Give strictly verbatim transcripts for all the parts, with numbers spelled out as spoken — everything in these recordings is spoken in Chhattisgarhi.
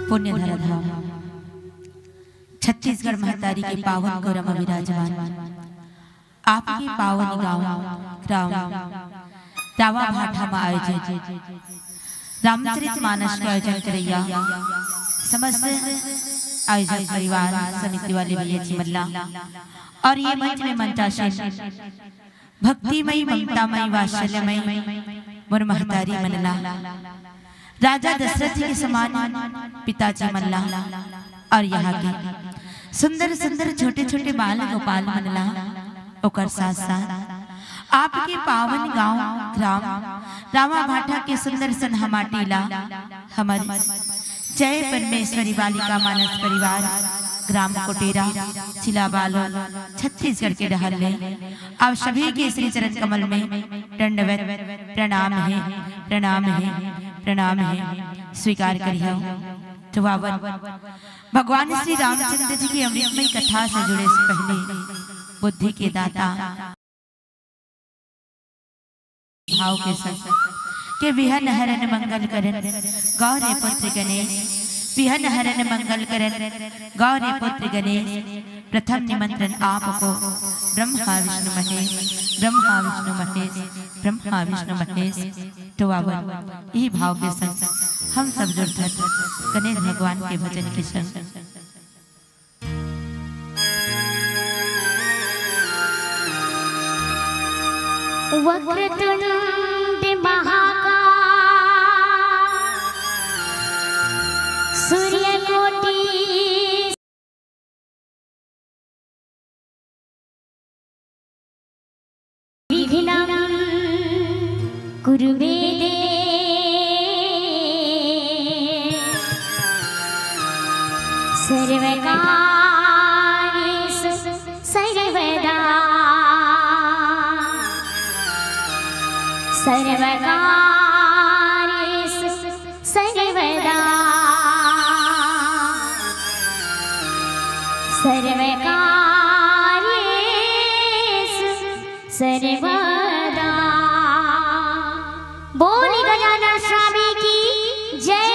पुण्य धरा धाम, छत्तीसगढ़ महतारी के पावन गोरा म विराजमान, आपके पावन गांव ग्राम रावा भाठा म आयोजित रामचरित मानस के आयोजन करैया समस्त आयोजक परिवार समिति वाले भैया जी मन ला और ये मंच में मंचासीन भक्तिमयी, ममतामयी, वात्सल्यमयी मोर महतारी मन ला, राजा दशरथ जी के समान पिताजी मन ला, और यहाँ के सुंदर सुंदर छोटे छोटे बाल गोपाल मन ला, ओकर साथ साथ आपके पावन गांव ग्राम रामा भाठा के सुंदर सनहा माटी ला हमर जय परमेश्वरी बालिका मानस परिवार, ग्राम कोटेरा, जिला बालोद, छत्तीसगढ़ के डहर ले आप सभी के श्री चरण कमल में दंडवत प्रणाम हे, प्रणाम हे, प्रणाम हे। स्वीकार करिहव। तो बावन, भगवान श्री रामचंद्र जी की अमृतमयी कथा से जुड़े से पहले बुद्धि के दाता भाव के संग के विघ्न हरन मंगल करन गौरी पुत्र गणेश, विघ्न हरन मंगल करन गौरी पुत्र गणेश। प्रथम निमंत्रण आपको ब्रह्मा विष्णु महेश, ब्रह्मा विष्णु महेश, ब्रह्मा विष्णु महेश। तो आवन यही भाव के संग हम सब जुड़थन गणेश भगवान के भजन के संग। वक्रतुंड महाकाय सूर्यकोटि विघ्नं कुरु मे देव सर्वकार्येषु सर्वदा सर्वकार्येषु सर्वदा सर्वकार्येषु सर्वदा। बोली गजानन स्वामी की जय।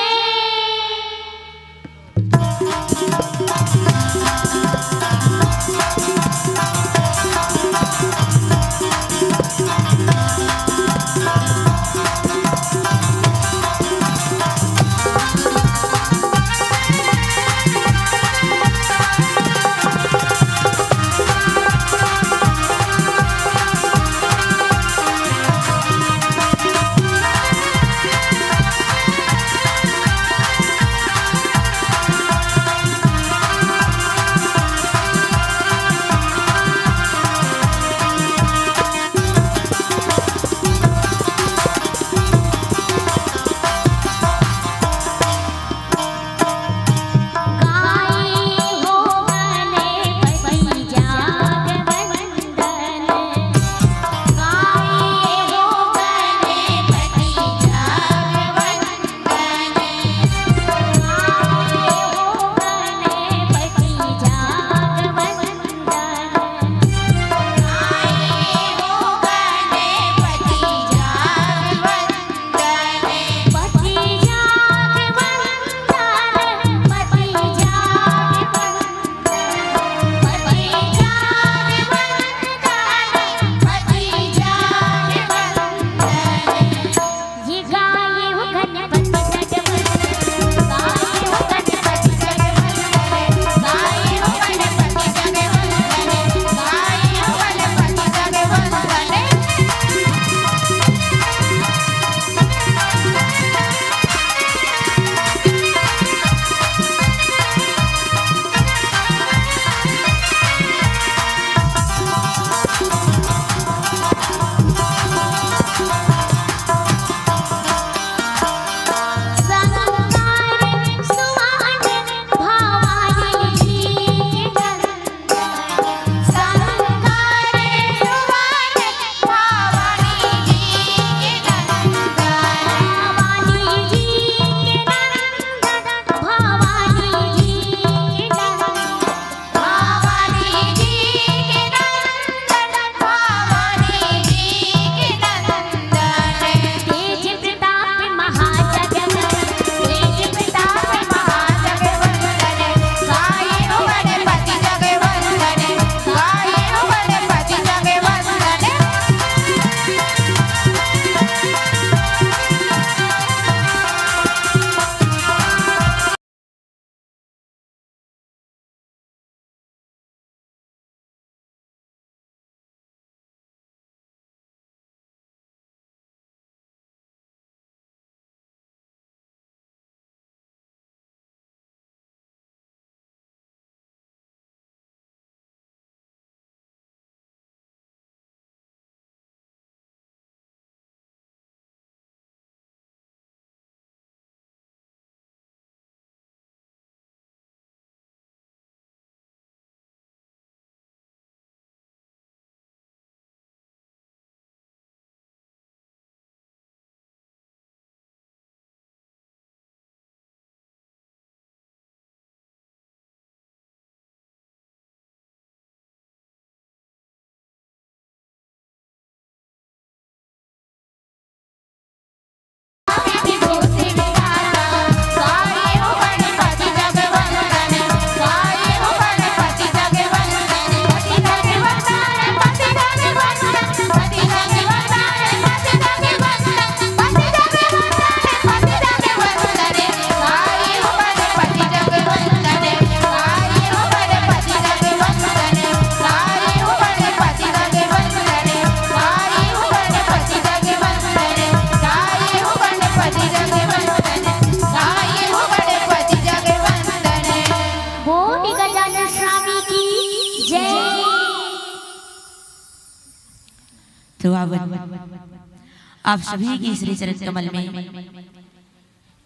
आप सभी के श्री चरण कमल में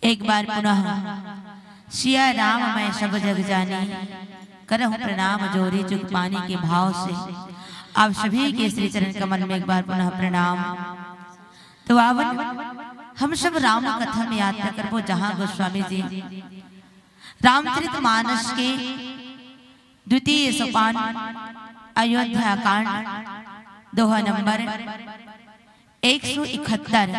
एक बार पुनः सिया राम मैं सब जग जानी, करहु प्रणाम जोरी जुग पानी के भाव से। आप सभी के श्री चरण कमल में एक बार पुनः प्रणाम। तो आवन, हम सब राम कथा में यात्रा करबो, जहाँ गोस्वामी जी रामचरित मानस के द्वितीय सोपान अयोध्या कांड, दोहा नंबर एक सौ इकहत्तर,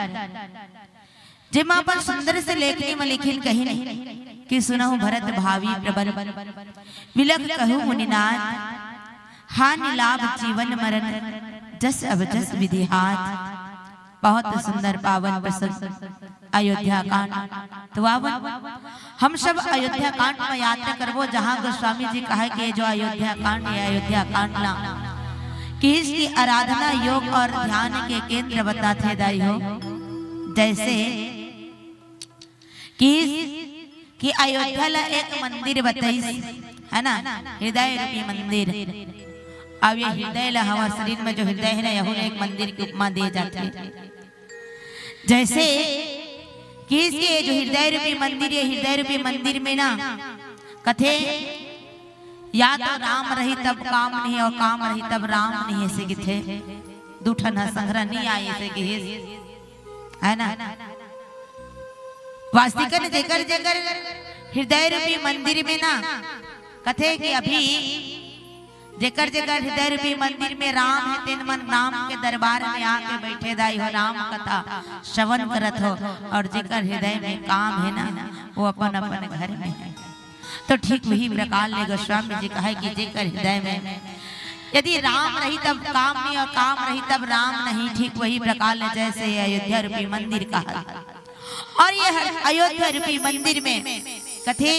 जेमा अपन सुंदर से लेखनी में लिखिन कहिन कि सुनहु भरत भावी प्रबल, विलख कहु मुनिनाथ, हानि लाभ जीवन मरण, जस अब जस विधि हाथ। बहुत सुंदर पावन प्रसंग अयोध्या कांड। तो आवन, हम सब अयोध्या कांड में यात्रा करबो, जहाँ गोस्वामी जी कहे कि जो अयोध्या कांड या अयोध्या कांड ला किहिस कि आराधना, योग और ध्यान के केंद्र बताथे दाई हो। जैसे किहिस कि अयोध्या ला एक मंदिर बताइस, है ना, हृदय रूपी मंदिर। अब ये हृदय ला, हमारे शरीर में जो हृदय है ना, यहू ला एक मंदिर की उपमा दिए जाते हैं। जैसे किहिस कि ये जो हृदय रूपी मंदिर, ये हृदय रूपी मंदिर में ना कथे, या तो राम रही तब काम नहीं, और काम रही तब राम नहीं, ऐसे किथे दू ठन ह संघरा नहीं आए, ऐसे किहिस, है ना। वास्तविकन जेकर जेकर हृदय रूपी मंदिर में ना कथे कि अभी जेकर जेकर हृदय रूपी मंदिर में राम है, तेन मन राम के दरबार में आके बैठे दाई हो, राम कथा श्रवण करत हो, और जेकर हृदय में काम है ना, वो अपन अपन घर में है। तो ठीक वही प्रकार ले गोस्वामी जी कहे कि जेकर हृदय में यदि राम रही तब काम नहीं और काम रही तब राम नहीं, ठीक वही प्रकार ले जैसे ये अयोध्या रूपी मंदिर कहा। और ये हर अयोध्या रूपी मंदिर में कथे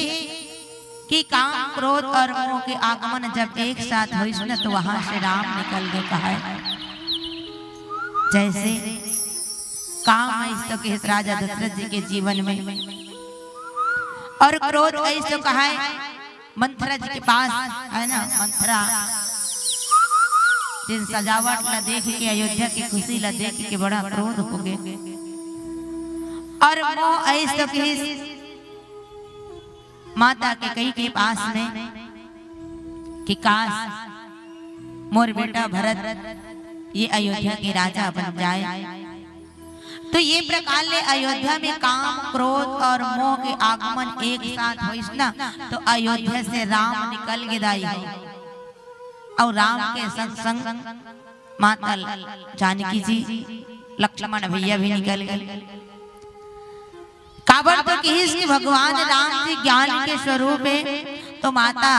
कि काम, क्रोध और मोह के आगमन जब एक साथ होइस न, तो वहां से राम निकल गए कहा है। जैसे काम है इस तो के राजा दशरथ जी के जीवन में, और क्रोध है इस तो कहा है मंथरा जी के पास, है ना, मंथरा जिन सजावट ला देख के, अयोध्या की खुशी ला देख के बड़ा क्रोध हो गए। और मोह ऐस तो किहिस माता कैकेयी के पास में कि काश मोर बेटा भरत ये अयोध्या के राजा बन जाए। तो ये प्रकार ले अयोध्या में काम, क्रोध और मोह के आगमन एक साथ होइस ना, तो अयोध्या से राम निकल गे दाई हो। और राम के संग संग माता जानकी जी, लक्ष्मण भैया भी निकल गए। काबर तो किहिस कि भगवान राम जी ज्ञान के स्वरूप है, तो माता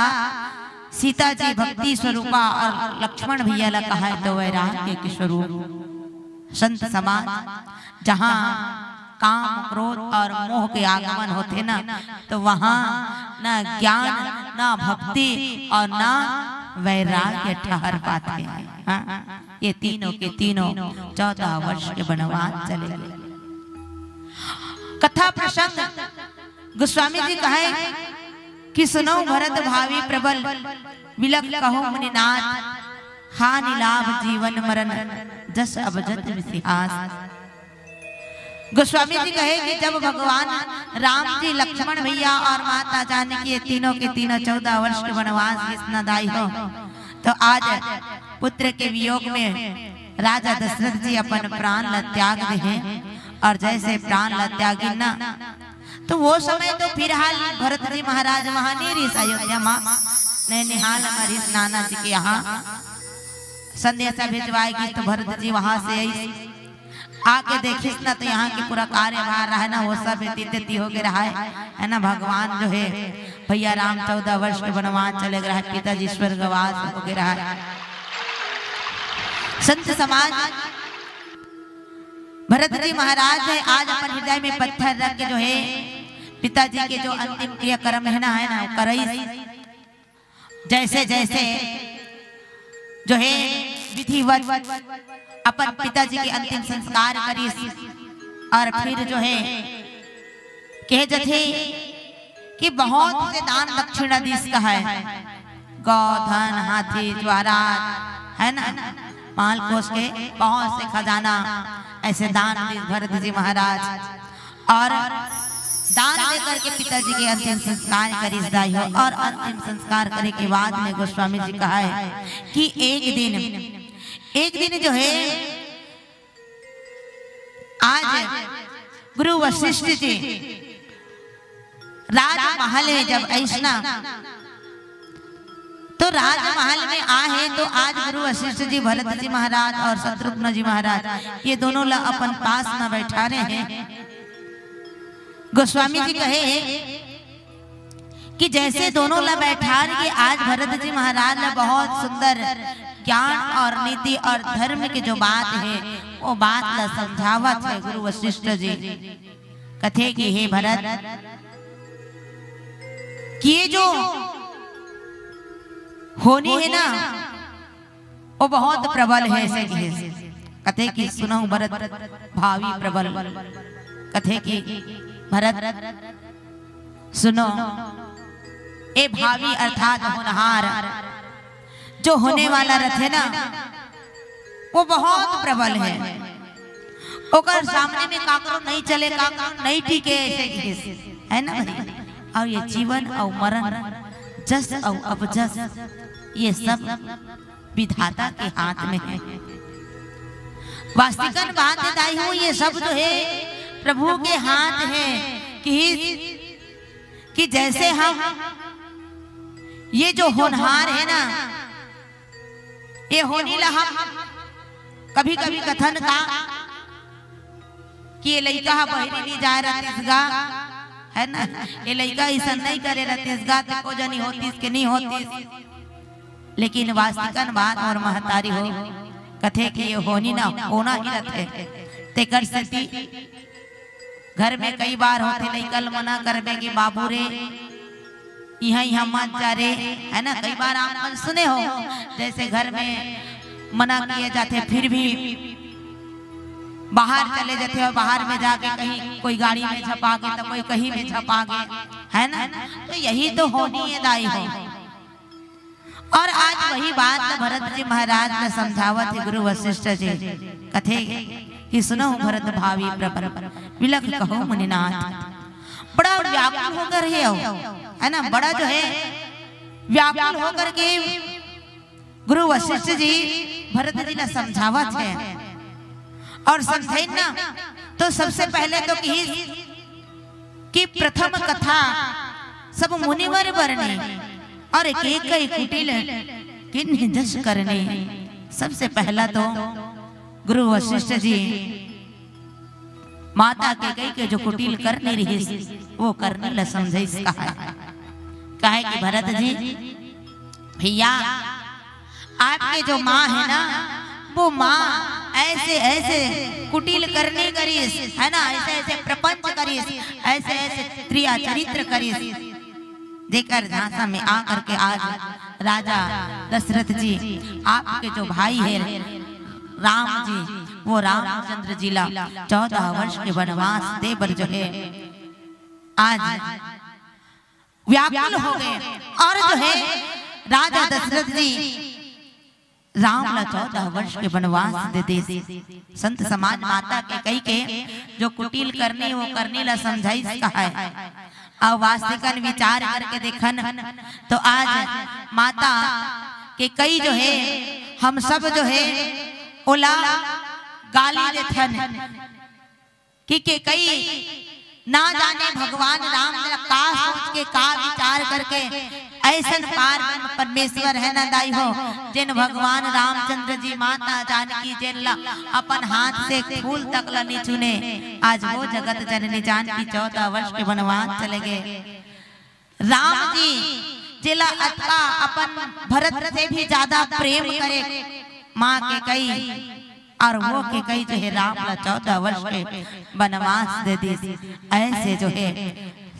सीता जी भक्ति स्वरूपा और लक्ष्मण भैया ला कहा है तो वैराग्य के स्वरूप। संत समाज जहाँ काम, क्रोध और मोह के आगमन होथे ना, तो वहाँ ना ज्ञान, ना भक्ति और ना वैराग्य ठहर पाथे। हाँ, ये तीनों के तीनों चौदह वर्ष के वनवास चले गए। कथा प्रसंग गोस्वामी जी कहे कि सुनहु भरत भावी प्रबल, विलख कहु मुनिनाथ, हानि लाभ जीवन मरण, जस अब जत मिथिहास। गोस्वामी जी कहे कि जब भगवान राम जी लक्ष्मण भैया और माता जानकी ये तीनों के तीनों चौदह वर्ष के वनवास गिस न दाई हो, तो आज पुत्र के वियोग में राजा दशरथ जी अपन प्राण ला त्याग दे हैं। और जैसे प्राण ला त्यागिन ना, तो वो समय तो फिलहाल भरत जी महाराज वहाँ नहीं रहिस, अयोध्या में नैनिहाल में रहिस नाना जी के यहाँ। संदेशा भिजवाए गिस तो भरत जी वहाँ से आइस, आके देखिस ना तो यहाँ के पूरा कार्यभार रहे ना, वो सब एती तेती हो गए रहा है, है ना। भगवान जो है भैया राम चौदह वर्ष के वनवास चले गए रहा है, पिताजी स्वर्गवास हो गए रहा है। संत समाज भरत जी महाराज है, आज अपन हृदय में पत्थर रख के जो है पिताजी के जो अंतिम क्रियाकर्म है ना, है ना, वो करइस। जैसे जैसे जो है विधिवत अपन पिताजी के अंतिम संस्कार करिस और फिर जो है कहे जथे कि बहुत से दान दक्षिणा दिस कहे, गौ धन हाथी ज्वारा, है ना, माल कोष के बहुत से खजाना ऐसे दान दीस भरत जी महाराज, और दान दे करके पिताजी के अंतिम संस्कार करिस दाई हो। और अंतिम संस्कार करे के बाद में गोस्वामी जी कहा है कि एक दिन, एक दिन जो है, आज गुरु वशिष्ठ जी राजमहल में जब अइसना, तो राजमहल में आ हे, तो आज गुरु वशिष्ठ जी, भरत जी महाराज और शत्रुघ्न जी महाराज, ये दोनों ला अपन पास में बैठाने हे। गोस्वामी जी कहे हे कि जैसे दोनों ला बैठार के आज भरत जी महाराज ला बहुत सुंदर ज्ञान और नीति और धर्म के जो बात हे, वो बात ला समझावत हे गुरु वशिष्ठ जी। कथे कि हे भरत, कि ये जो होनी हे ना, वो बहुत प्रबल हे, ऐसे कहे। कथे कि सुनहु भरत भावी प्रबल। कथे कि भरत सुनो, ए भावी अर्थात होनहार जो होने वाला रथे ना, वो बहुत प्रबल हे। ओकर सामने में काकरो नहीं चले, काकरो नहीं टिके, ऐसे कहे, है ना भाई? और ये जीवन और मरण, जस और अपजस, ये सब विधाता के हाथ में हे। वास्तविकन बात हे दाई हो, ये सब जो हे प्रभु के हाथ हे। कि, कि जैसे हम ये जो होनहार हे ना, ये होनी ला हम कभी कभी कथन का कि ये लइका ह बहिरी नहीं जाए रहतिस गा, है ना, ये लइका अइसन नहीं करे रहतिस गा, तो को जनी होतिस के नहीं होतिस। लेकिन वास्तविकन बात मोर महतारी हो, कथे कि ये होनी ना होना ही रथे। तेकर सेती घर में कई बार होथे, लइका ल मना करबे कि बाबू रे, इहाँ इहाँ मत जा रे, है ना। कई बार आप मन सुने हो, जैसे घर में मना किए जाथे, फिर भी बाहर चले जाथे और बाहर में जाके कहीं कोई गाड़ी में झपा गे, तो कोई कहीं में झपा गे, है ना। तो यही तो होनी हे दाई हो। और आज वही बात ल भरत जी महाराज ल समझावत हे गुरु वशिष्ठ जी। कथे कि सुनहु भरत भावी प्रबल, विलख कहो मुनिनाथ। बड़ा व्याकुल होकर हे, है ना, बड़ा जो हे व्याकुल होकर के गुरु वशिष्ठ जी भरत जी ल समझावत हे। और समझाइन ना, तो सबसे पहले तो कहिस कि प्रथम कथा सब मुनिवर बरने, और एक एक कई कुटिल किन्हीं जस करने। सबसे पहला तो गुरु वशिष्ठ जी माता कैकई के जो कुटिल करनी रहिस, वो करनी ल समझाइस। कहा हे, कहा हे कि भरत जी, भैया, आपके जो माँ हे ना, वो माँ ऐसे ऐसे कुटिल करनी करिस, है ना, ऐसे ऐसे प्रपंच करिस, ऐसे ऐसे क्रिया चरित्र करिस, जेकर झांसा में आकर के आज राजा दशरथ जी, आपके जो भाई हे राम जी, वो रामचंद्र जी ला चौदह वर्ष के वनवास दे बर जो हे आज व्याकुल हो गे। और जो हे राजा दशरथ जी राम ला चौदह वर्ष के वनवास दे दीस। संत समाज माता कैकई के जो कुटिल करनी, वो करनी ला समझाइस। कहा हे, अब वास्तविकन विचार करके देखन, तो आज माता कैकई जो हे, हम सब जो हे ओला गाली देथन कि कैकई ना जाने भगवान राम ला का सोच के, का विचार करके अइसन पार ब्रह्म परमेश्वर हे ना दाई हो, जेन भगवान रामचंद्र जी माता जानकी जेन ला अपन हाथ से फूल तक ला नी छूने, आज वो जगत जननी जानकी चौदह वर्ष के वनवास चले गे। राम जी जेला अतका अपन भरत से भी ज्यादा प्रेम करे माँ कैकई, और वो कैकई जो हे राम ला चौदह वर्ष के वनवास दे दीस। ऐसे जो हे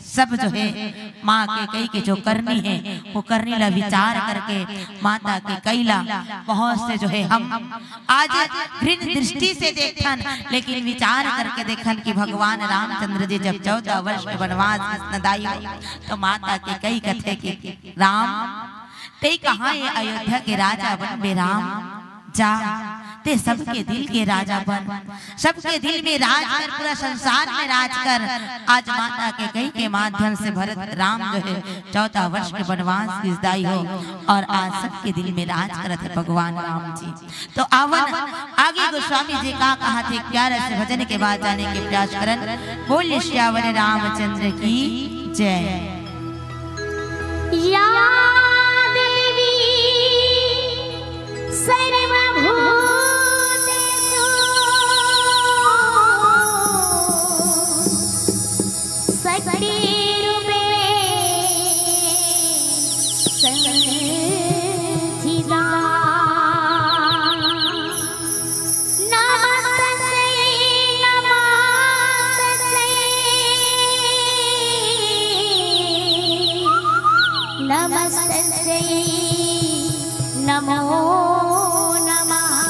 सब जो हे माँ कैकई के जो करनी हे, वो करनी ला विचार करके माता कैकई ला बहुत से जो हे हम आज घृण दृष्टि से देखथन, लेकिन विचार करके देखन कि भगवान रामचंद्र जी जब चौदह वर्ष के वनवास नदाई हो, तो माता कैकई कथे कि राम, तें कहाँ ए अयोध्या के राजा बनबे राम, जा ते सबके दिल के राजा बन, सबके दिल में राज कर, पूरा संसार में राज कर। आज माता कैकेयी के माध्यम से भरत राम जो है चौदह वर्ष के वनवास की विदाई हो और आज सबके दिल में राज करत हे भगवान राम जी। तो आवन आगे गोस्वामी जी का कहा थे, ग्यारह से भजन के बाद जाने के प्रयास करन। बोलिए सियावर रामचंद्र की जय। या देवी सर्वभूतेषु शक्तिरूपे संस्थिता। नमस्तस्यै, नमस्तस्यै, नमस्तस्यै, नमो नमः।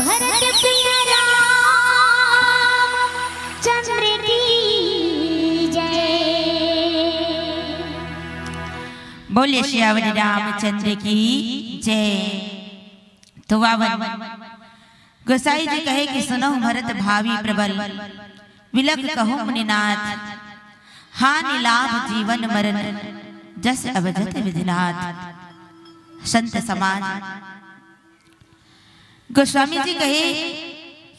भरत प्रिय रामचंद्र की जय। बोलिए सियावर रामचंद्र की जय। तो वावन गोसाई जी कहे कि सुनहु भरत भावी प्रबल, विलख कहु मुनिनाथ, हानि लाभ जीवन मरण, जस अवजत विधिनाथ। संत समाज, गोस्वामी जी कहे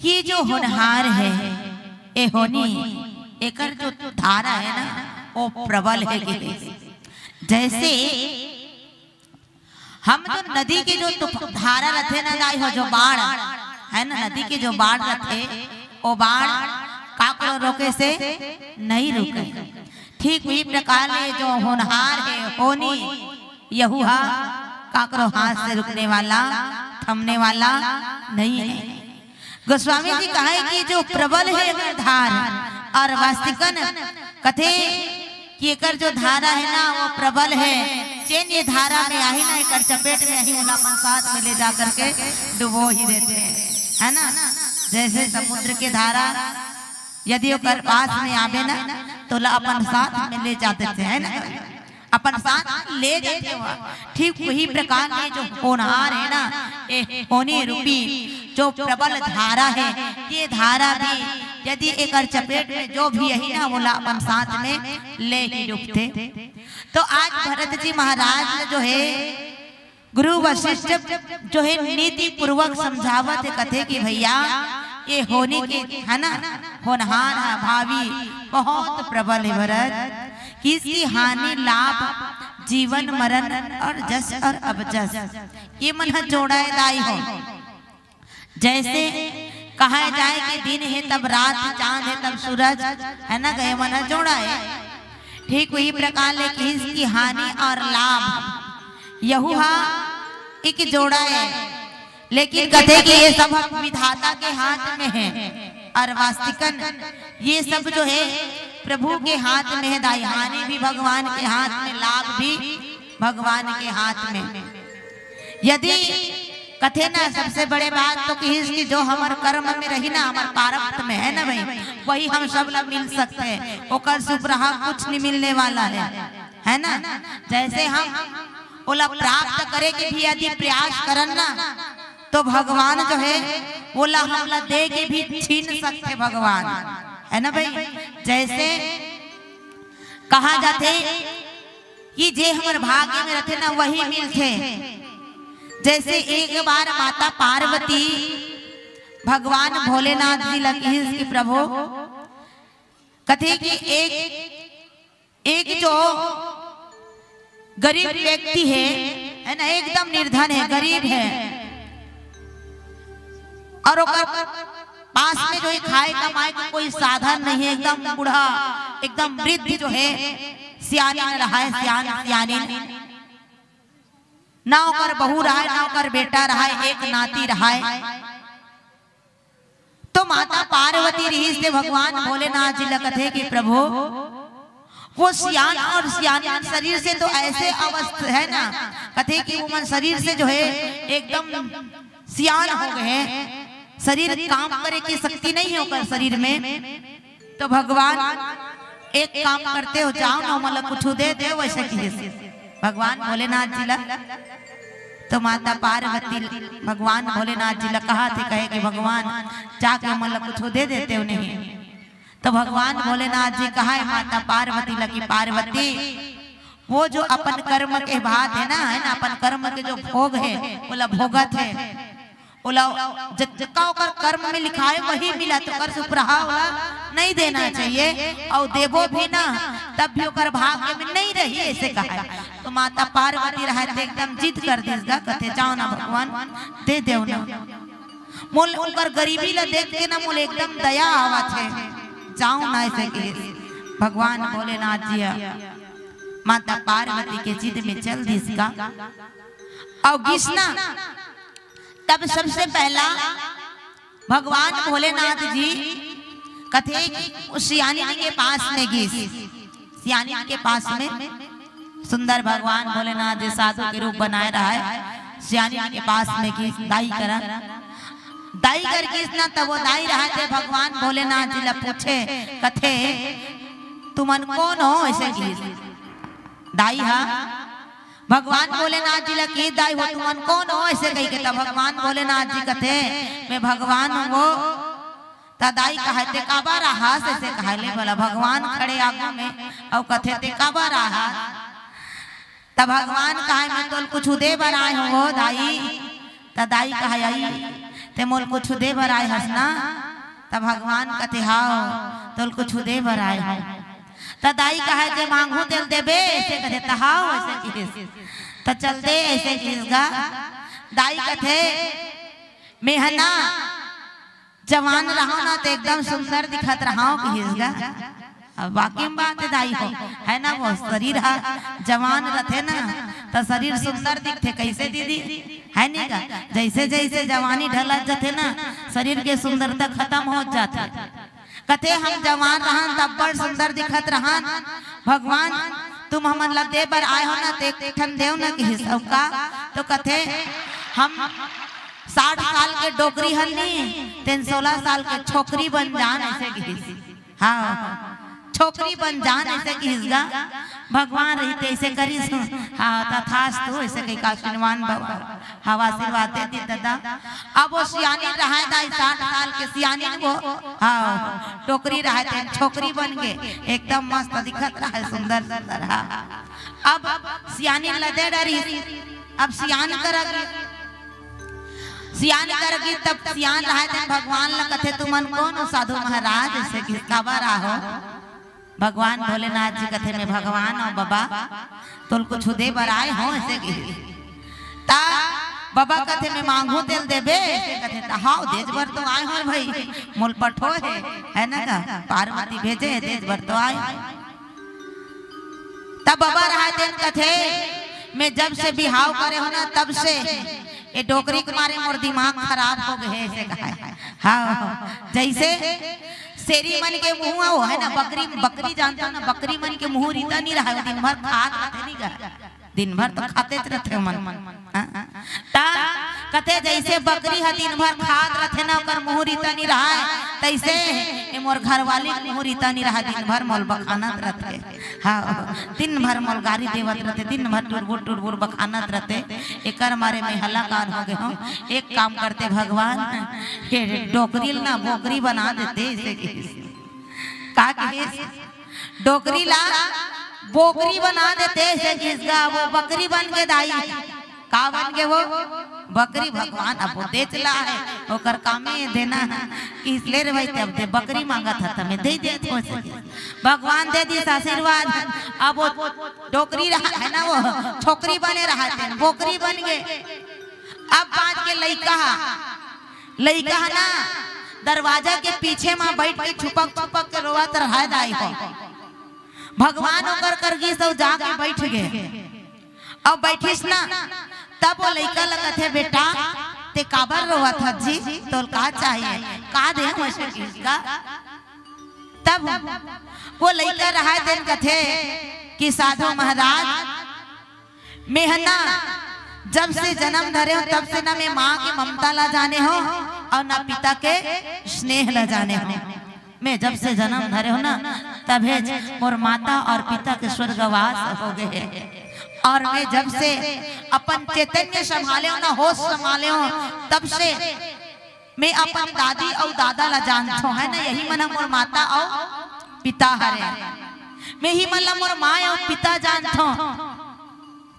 कि जो होनहार है, ए होनी, एकर जो धारा है ना, वो प्रबल है। जैसे हम तो नदी के जो तुफ-, धारा रथे ना दाई हो, जो बाढ़ है ना, नदी के जो बाढ़ रथे, वो बाढ़ काकरो रोके से नहीं रुके। ठीक वही प्रकार ले जो होनहार है, होनी, यहू हा काकरो हाथ से रुकने वाला, थमने वाला नहीं है। गोस्वामी जी कहे कि जो प्रबल है अगर धार, और वास्तिकन कथे कि एकर जो धारा है ना, वो प्रबल है। जेन ये धारा में आही ना, एकर चपेट में आही, ओला अपन साथ में ले जा करके डुबो ही देथे, है ना? जैसे समुद्र के धारा यदि ओकर पास में आवे ना, तो ओला अपन साथ में ले जा देथे, है ना? अपन साथ ले जाथे ओहा। ठीक वही प्रकार के जो होनहार है ना, ए होनी रूपी जो प्रबल धारा है, ये धारा भी यदि एकर चपेट में जो भी आही ना, ओला अपन साथ में ले ही डूबथे। तो आज भरत जी महाराज जो है, गुरु वशिष्ठ जो है नीति पूर्वक समझावत हे, कथे कि भैया, ये होनी के, है ना, होनहार है, भावी बहुत प्रबल है भरत, कि इसकी हानि लाभ, जीवन मरण और जस और अबजस, ये मन ह जोड़ा हे दाई हो। जैसे कहा जाए कि दिन है तब रात, चांद है तब सूरज, है ना, गए मन ह जोड़ा हे। ठीक वही प्रकार ले कि इसकी हानि और लाभ, यहू हा एक जोड़ा हे। लेकिन कथे कि ये सब विधाता के हाथ में है, और वास्तिकन, ये सब जो है प्रभु के हाथ में है। दाई, हानि भी भगवान के हाथ में, लाभ भी भगवान के हाथ में। यदि कथे ना, सबसे बड़े बात तो किहिस कि जो हमर कर्म में रही ना, हमर प्रारब्ध में है ना भाई, वही हम सब ला मिल सकथे, ओकर से उपराहा कुछ नहीं मिलने वाला है, है ना? जैसे हम ओला प्राप्त करे के भी यदि प्रयास करन ना, तो भगवान जो है, ओला हमला दे के भी छीन सकथे भगवान, है ना भाई? जैसे कहा जाथे कि जे हमर भाग्य में रथे ना, वही मिलथे। जैसे एक बार माता पार्वती भगवान भोलेनाथ जी ला किहिस कि प्रभु, कथे कि एक, एक जो गरीब व्यक्ति है, है ना, एकदम निर्धन है, गरीब है, और ओकर पास में जो है खाए कमाए का कोई साधन नहीं है, एकदम बूढ़ा, एकदम वृद्ध जो है, सियान रहा है, सियान, सियानी, ना ओकर बहू रहा है, ना ओकर बेटा रहा है, एक नाती रहा है। तो माता पार्वती रहिस ते भगवान भोलेनाथ जी ला कथे कि प्रभु, वो सियान और सियान शरीर से तो ऐसे अवस्थ है ना, कथे कि वो मन शरीर से जो है एकदम सियान हो गए हैं, शरीर काम करे की शक्ति नहीं है ओकर शरीर में। तो भगवान एक काम करते हो, जाओ ना, ओमन ला कुछ दे दे, वैसे किहिस भगवान भोलेनाथ जी ला। तो माता पार्वती भगवान भोलेनाथ जी ला कहा थे, कहे कि भगवान जाके ओमन ला कुछ दे देते हो नहीं। तो भगवान भोलेनाथ जी कहा है माता पार्वती ला कि पार्वती, वो जो अपन कर्म के बात है ना, है ना, अपन कर्म के जो भोग है, ओला भोगत है, ओला जतका ओकर कर्म में लिखाए वही मिला, तो ओकर सुपरहा ओला नहीं देना चाहिए, और देबो भी ना तब भी ओकर भाग्य में नहीं रही, ऐसे कहा है। तो माता पार्वती रहा थे एकदम जिद कर दिस गा, कथे जाओ ना भगवान, दे देव ना, मोल ओकर गरीबी ला देख के ना मोल एकदम दया आवत है, जाओ ना, ऐसे कहे भगवान भोलेनाथ जी ह माता पार्वती के जिद में चल दिस गा। और गिस ना, तब सबसे पहला भगवान भोलेनाथ जी कथे कि उस सियानिन के पास में गिस, सियानिन के पास में सुंदर भगवान भोलेनाथ जी साधु के रूप बनाए रहा है, सियानिन के पास में गिस दाई करा, दाई कर गिस ना, तब वो दाई रहा थे भगवान भोलेनाथ जी ला पूछे, कथे तुमन कौन हो, ऐसे गिस दाई हा भगवान भोलेनाथ जी ला कि दाई हो तुमन कौन हो, ऐसे कही के तब भगवान भोलेनाथ जी कथे मैं भगवान हूँ वो। त दाई कहे ते काबर आहस, ऐसे कहे ले बोला भगवान खड़े आगू में, अउ कथे ते काबर आहस। त भगवान कहे मैं तोल कुछ दे बर आए हूँ वो दाई। त दाई कहे आई ते मोल कुछ दे बर आए हस ना। त भगवान कथे हाव तोल कुछ दे बर आए हूँ। त दाई कहे जे मांगहूँ तेल देबे, ऐसे कथे त हाव ऐसे किहिस। त चल दे ऐसे किहिस गा। दाई कथे मेंह ना जवान रहव ना त एकदम सुंदर दिखत रहव किहिस गा। अब वाकई में बात है दाई हो, है ना, वो शरीर हा जवान रथे ना त शरीर सुंदर दिखथे। कैसे दीदी, है नी गा? जैसे जैसे जवानी ढलत जथे ना शरीर के सुंदरता खत्म होत जाथे। कथे हम जवान रहन तब बड़ सुंदर दिखत रहन, भगवान तुम हमन ला दे बर आए हो ना, ते एक ठन देव ना किहिस। अउ का तो कथे हम साठ साल के डोकरी हन नी, तेन सोलह साल के छोकरी बन जान ऐसे किहिस। हाँ, छोकरी बन जान ऐसे किहिस गा। भगवान रहिते ऐसे करिस। हाँ, तथास्तु ऐसे कही का आशीर्वाद बाबा। हाँ, आशीर्वाद दे दी दादा। अब वो सियानी रहे दाई, साठ साल के सियानी वो, हाँ, टोकरी रहे थे, छोकरी बन के एकदम मस्त दिखत रहे, सुंदर सुंदर। हाँ, अब सियानी लदे डरी, अब सियान करक सियान करगी तब सियान रहे थे भगवान ला कथे तुमन कौन हो साधु महाराज, ऐसे कि काबर आहो। भगवान भोलेनाथ जी कथे मैं भगवान हूँ बाबा, तोल कुछ दे बर आए हो ऐसे कि ता बाबा कथे मैं मांगू तेल देबे, ऐसे कथे ता हाव देज बर तो आए हो भाई, मोल पठो है, है ना का पार्वती भेजे है देज बर तो आए। तब बाबा रहा तेन कथे मैं जब से बिहाव करे हो ना तब से ये डोकरी के मारे मोर दिमाग खराब हो गए ऐसे कहा। हाँ, जैसे शेरी मन के मुंह हो है ना, बकरी, बकरी जानता ना, बकरी मन के मुंह रीता नहीं रहा, दिन भर खात रहते नहीं गा। दिन भर तो खातेच रथे ओमन। हाँ? त कथे, जइसे बकरी ह दिन भर खात रथे ना, ओकर मुँह रीता नइ रहय, तइसे ए मोर घरवाली मुँह रीता नइ रहय, दिन भर मोल बखानत रथे। हाँ, दिन भर मोल गारी देवत रथे, दिन भर टुरबुर टुरबुर बखानत रथे। एकर मारे मैं हलाकान हो गे हों। एक काम करते भगवान, ये डोकरी ल ना बोकरी बना देते, अइसे कहिस। का कहिस? डोकरी ला बोकरी बना देते, अइसे कहिस गा। वो बकरी बन गे दाई। का बन गे वो? बकरी। भगवान अब वो देच ला हे, ओकर कामे देना हे। कहिस, ले रे भाई, ते अब ते बकरी मांगत हस, त मैं दे देत हों, अइसे कहिस। भगवान दे दिस आशीर्वाद। अब वो डोकरी रहा हे ना, वो छोकरी बने रहा हे, बोकरी बन गे। अब बाँच गे लइका ह, लइका ह ना, दरवाजा के पीछे म बइठ के छुपक छुपक के रोवत रहय दाई हो। भगवान ओकर कर गिस अउ जाके बइठ गे। अउ बइठिस ना, तब वो लइका ल कथे, "बेटा, ते काबर रोवत हस जी? तोल का चाहिए? का देहूँ?" अइसे कहिस गा। तब वो लइका रहय तेन कथे कि साधु महाराज, मैं ह ना जब से जनम धरे हों, तब से ना मैं माँ के ममता ला जाने हों अउ ना पिता के स्नेह ला जाने हों। मैं जब से जनम धरे हों ना, तभेच मोर माता अउ पिता के स्वर्गवास हो गे हे। अउ मैं जब से अपन चैतन्य संभाले हों ना, होश संभाले हों, तब से मैं अपन दादी अउ दादा ला जानथों, हे ना, यही मन ह मोर माता अउ पिता हरे। मैं ही मन ला मोर माँ अउ पिता जानथों।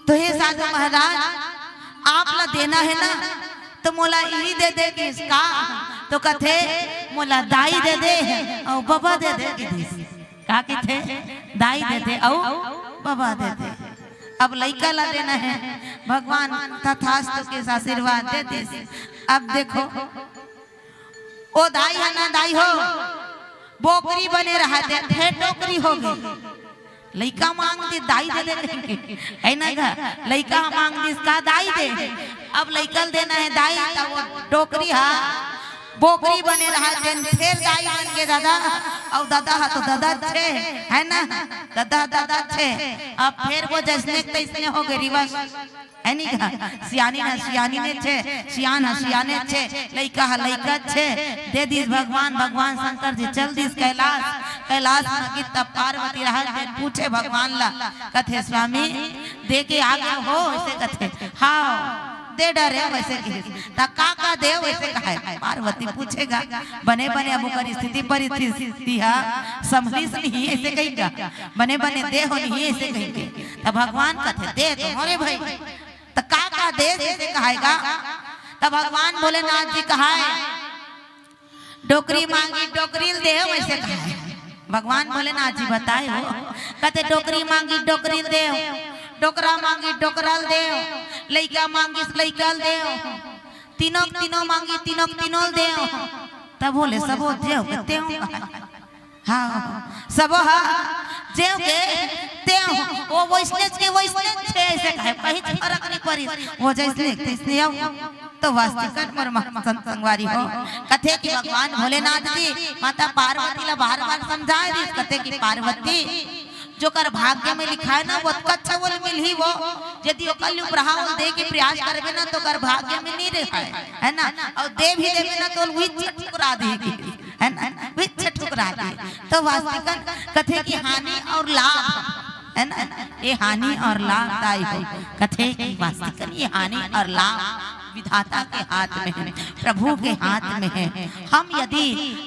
तो हे साधु महाराज, आप ला देना हे ना, तो मोला इही दे दे कहिस का। तो कथे, "मोला दाई दे दे अउ बबा दे दे," कहिस। का कथे? "दाई दे दे अउ बबा दे दे।" अब लइका ला देना हे, भगवान तथास्तु कहिस, आशीर्वाद दे दिस। अब देखो, ओ दाई ह ना दाई हो, बोकरी बने रहय ते, फेर डोकरी हो गे। लइका मांग दिस, दाई दे दे कहिके, हे ना गा? लइका ह मांग दिस का, दाई दे। अब लइका ल देना हे दाई, त वो डोकरी ह बोकरी बने रहय ते, फेर दाई बन गे दादा। अउ दादा ह तो दादा च हे, हे ना? दादा, दादा च हे। अब फेर वो जइसने के तइसने हो गे, reverse। हे नी गा? सियानिन ह सियानिनेच हे, सियान ह सियानेच हे, लइका ह लइकाच हे। दे दिस भगवान, भगवान शंकर जी चल दिस कैलाश। कैलाश म गिस त पार्वती रहय ते, पूछे भगवान ला, कथे, "स्वामी, दे के आ गे हो?" अइसे कथे, "हाँ, दे डरेंव," अइसे कहिस। "त का का देव?" अइसे कहय। पार्वती पूछे गा, बने बने अब ओकर स्थिति परिस्थिति ह संभलिस नहीं, अइसे कहिके, बने बने देहव नहीं, अइसे कहिके। त भगवान कथे, "दे तो मोरे भाई।" त का का देस, अइसे कहय गा। त भगवान भोलेनाथ जी कहय, "डोकरी मांगी डोकरी ल देव," अइसे कहय। भगवान भोलेनाथ जी बताय हो, कथे, "डोकरी मांगी डोकरी ल देव, डोकरा मांगी डोकरा ल देव, लइका मांगिस लइका ल देव, तीनों तीनों मांगी तीनों तीनों ल देव।" तब बोले, "सबो देव के तेव कहय।" हाँ, सबो ह जेव के तेव, वो वइसनेच के वइसनेच हे, अइसे कहय, कहीं फरक नइ परिस, वो जइसने तइसने अउ। तो वास्तिकन मोर मा-, संत संगवारी हो, कथे कि भगवान भोलेनाथ जी माता पार्वती ला बार-बार समझाय दिस, कथे कि पार्वती, जोकर भाग्य में लिखाय ना, वो अतका अच्छा ओला मिलही वो, यदि ओकर ले उपराहा ओला दे के प्रयास करबे ना, तो ओकर भाग्य में नइ रहय, हे ना? अउ दे भी देबे ना, तो ओला उहीच ठुकरा दिही। हे ना? उहीच ठुकरा दे। तो वास्तिकन कथे कि हानि अउ लाभ, हे ना? ये हानि अउ लाभ दाई हो। कथे कि वास्तिकन ये हानि अउ लाभ विधाता के हाथ में हे, प्रभु के हाथ में हे। हम यदि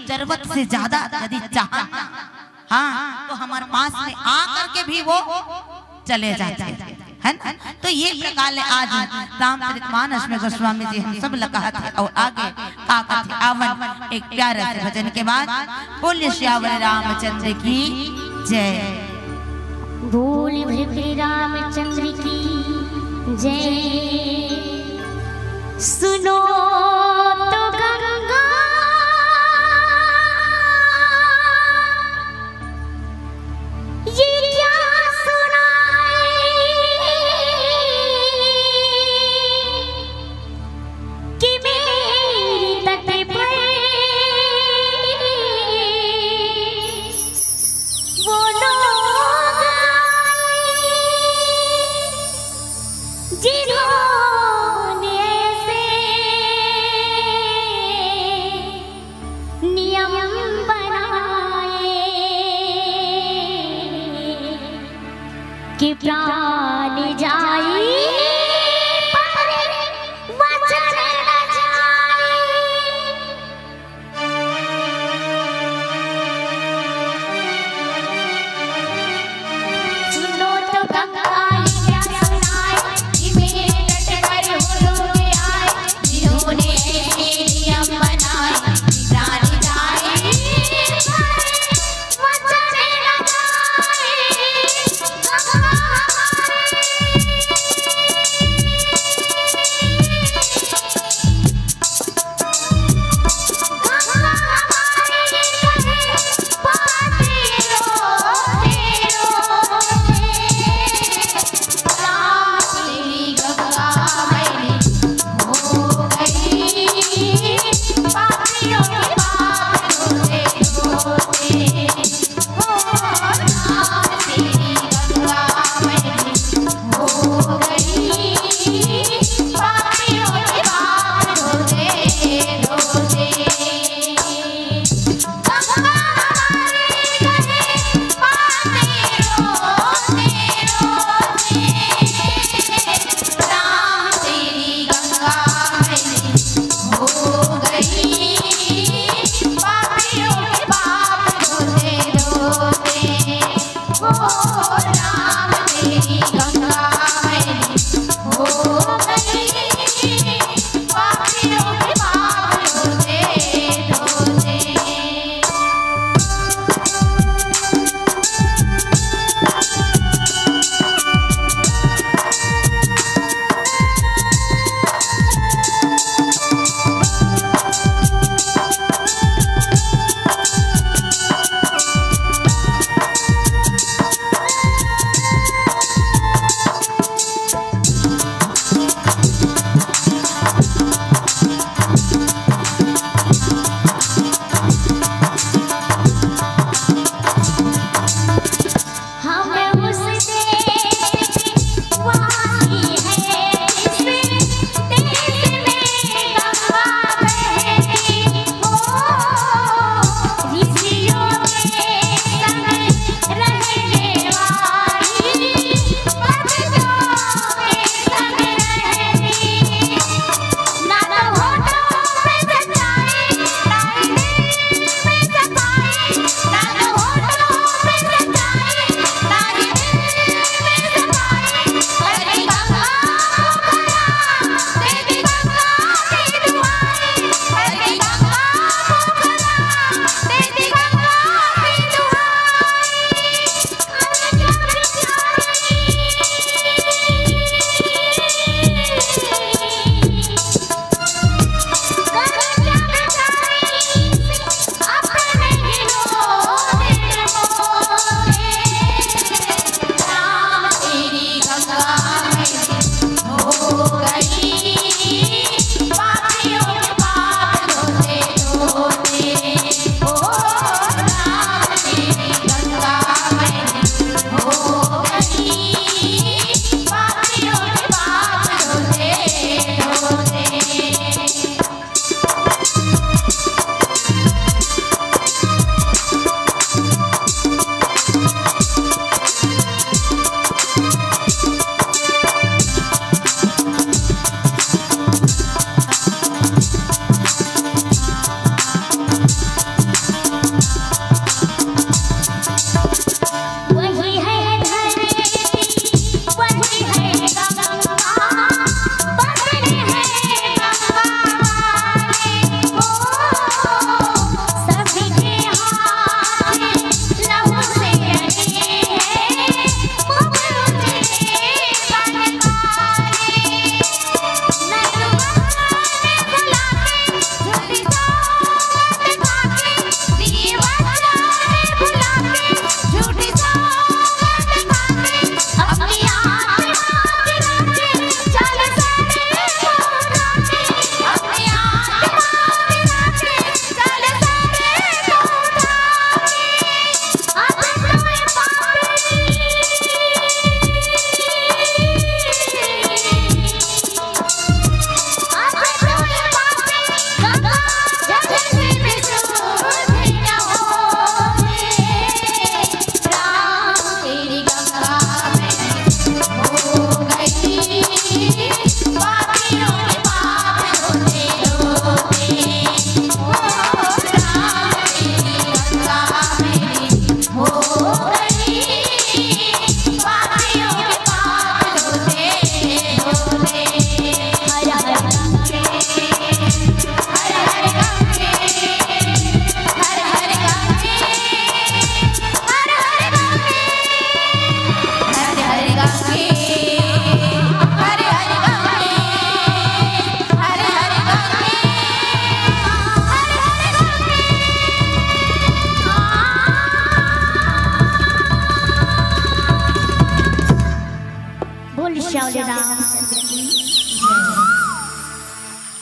जरूरत से ज्यादा यदि चाहन ना, हाँ, तो हमर पास में आ करके भी वो चले जाथे, हे ना? तो ये प्रकार ले आज रामचरितमानस में गोस्वामी जी हम सब ला कहत हे अउ आगे का कथे, आवन एक प्यारे से भजन के बाद। बोलिए सियावर रामचंद्र की जय। बोल भृगु रामचंद्र की जय। सुनो तो गंगा ये क्या सुनाए कि मेरी तट पर वो लोग आए। प्राण जाई, पर वचन न जाई। सुनो तो कंकालिया सुनाए, कि मेरे तट पर हो लोग आए, जिन्होंने ऐसे नियम बनाए, कि प्राण जाए, पर वचन न जाए। गंगा हमारी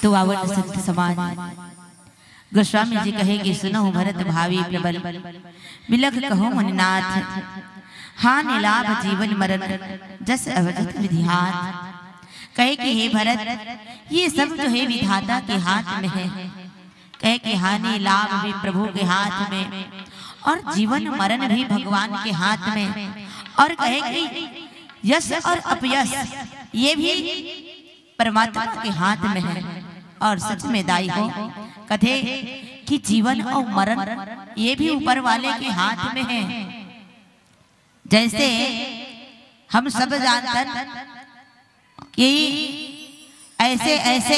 तो आवत संत समाज, गोस्वामी जी कहे कि सुनहु भरत भावी प्रबल, बिलख कहु मुनिनाथ। हानि लाभ जीवन मरण, जस अवगत विधि हाथ। कहे कि हे भरत, ये सब जो है विधाता के हाथ में है। कहे कि हानि लाभ भी प्रभु के हाथ में, और जीवन मरण भी भगवान के हाथ में। और कहे कि यश और अपयश, ये भी परमात्मा के हाथ में है। और सच में दाई हो, कथे कि जीवन और मरण, ये भी ऊपर वाले के हाथ में है। जैसे हम सब जानतन कि ऐसे ऐसे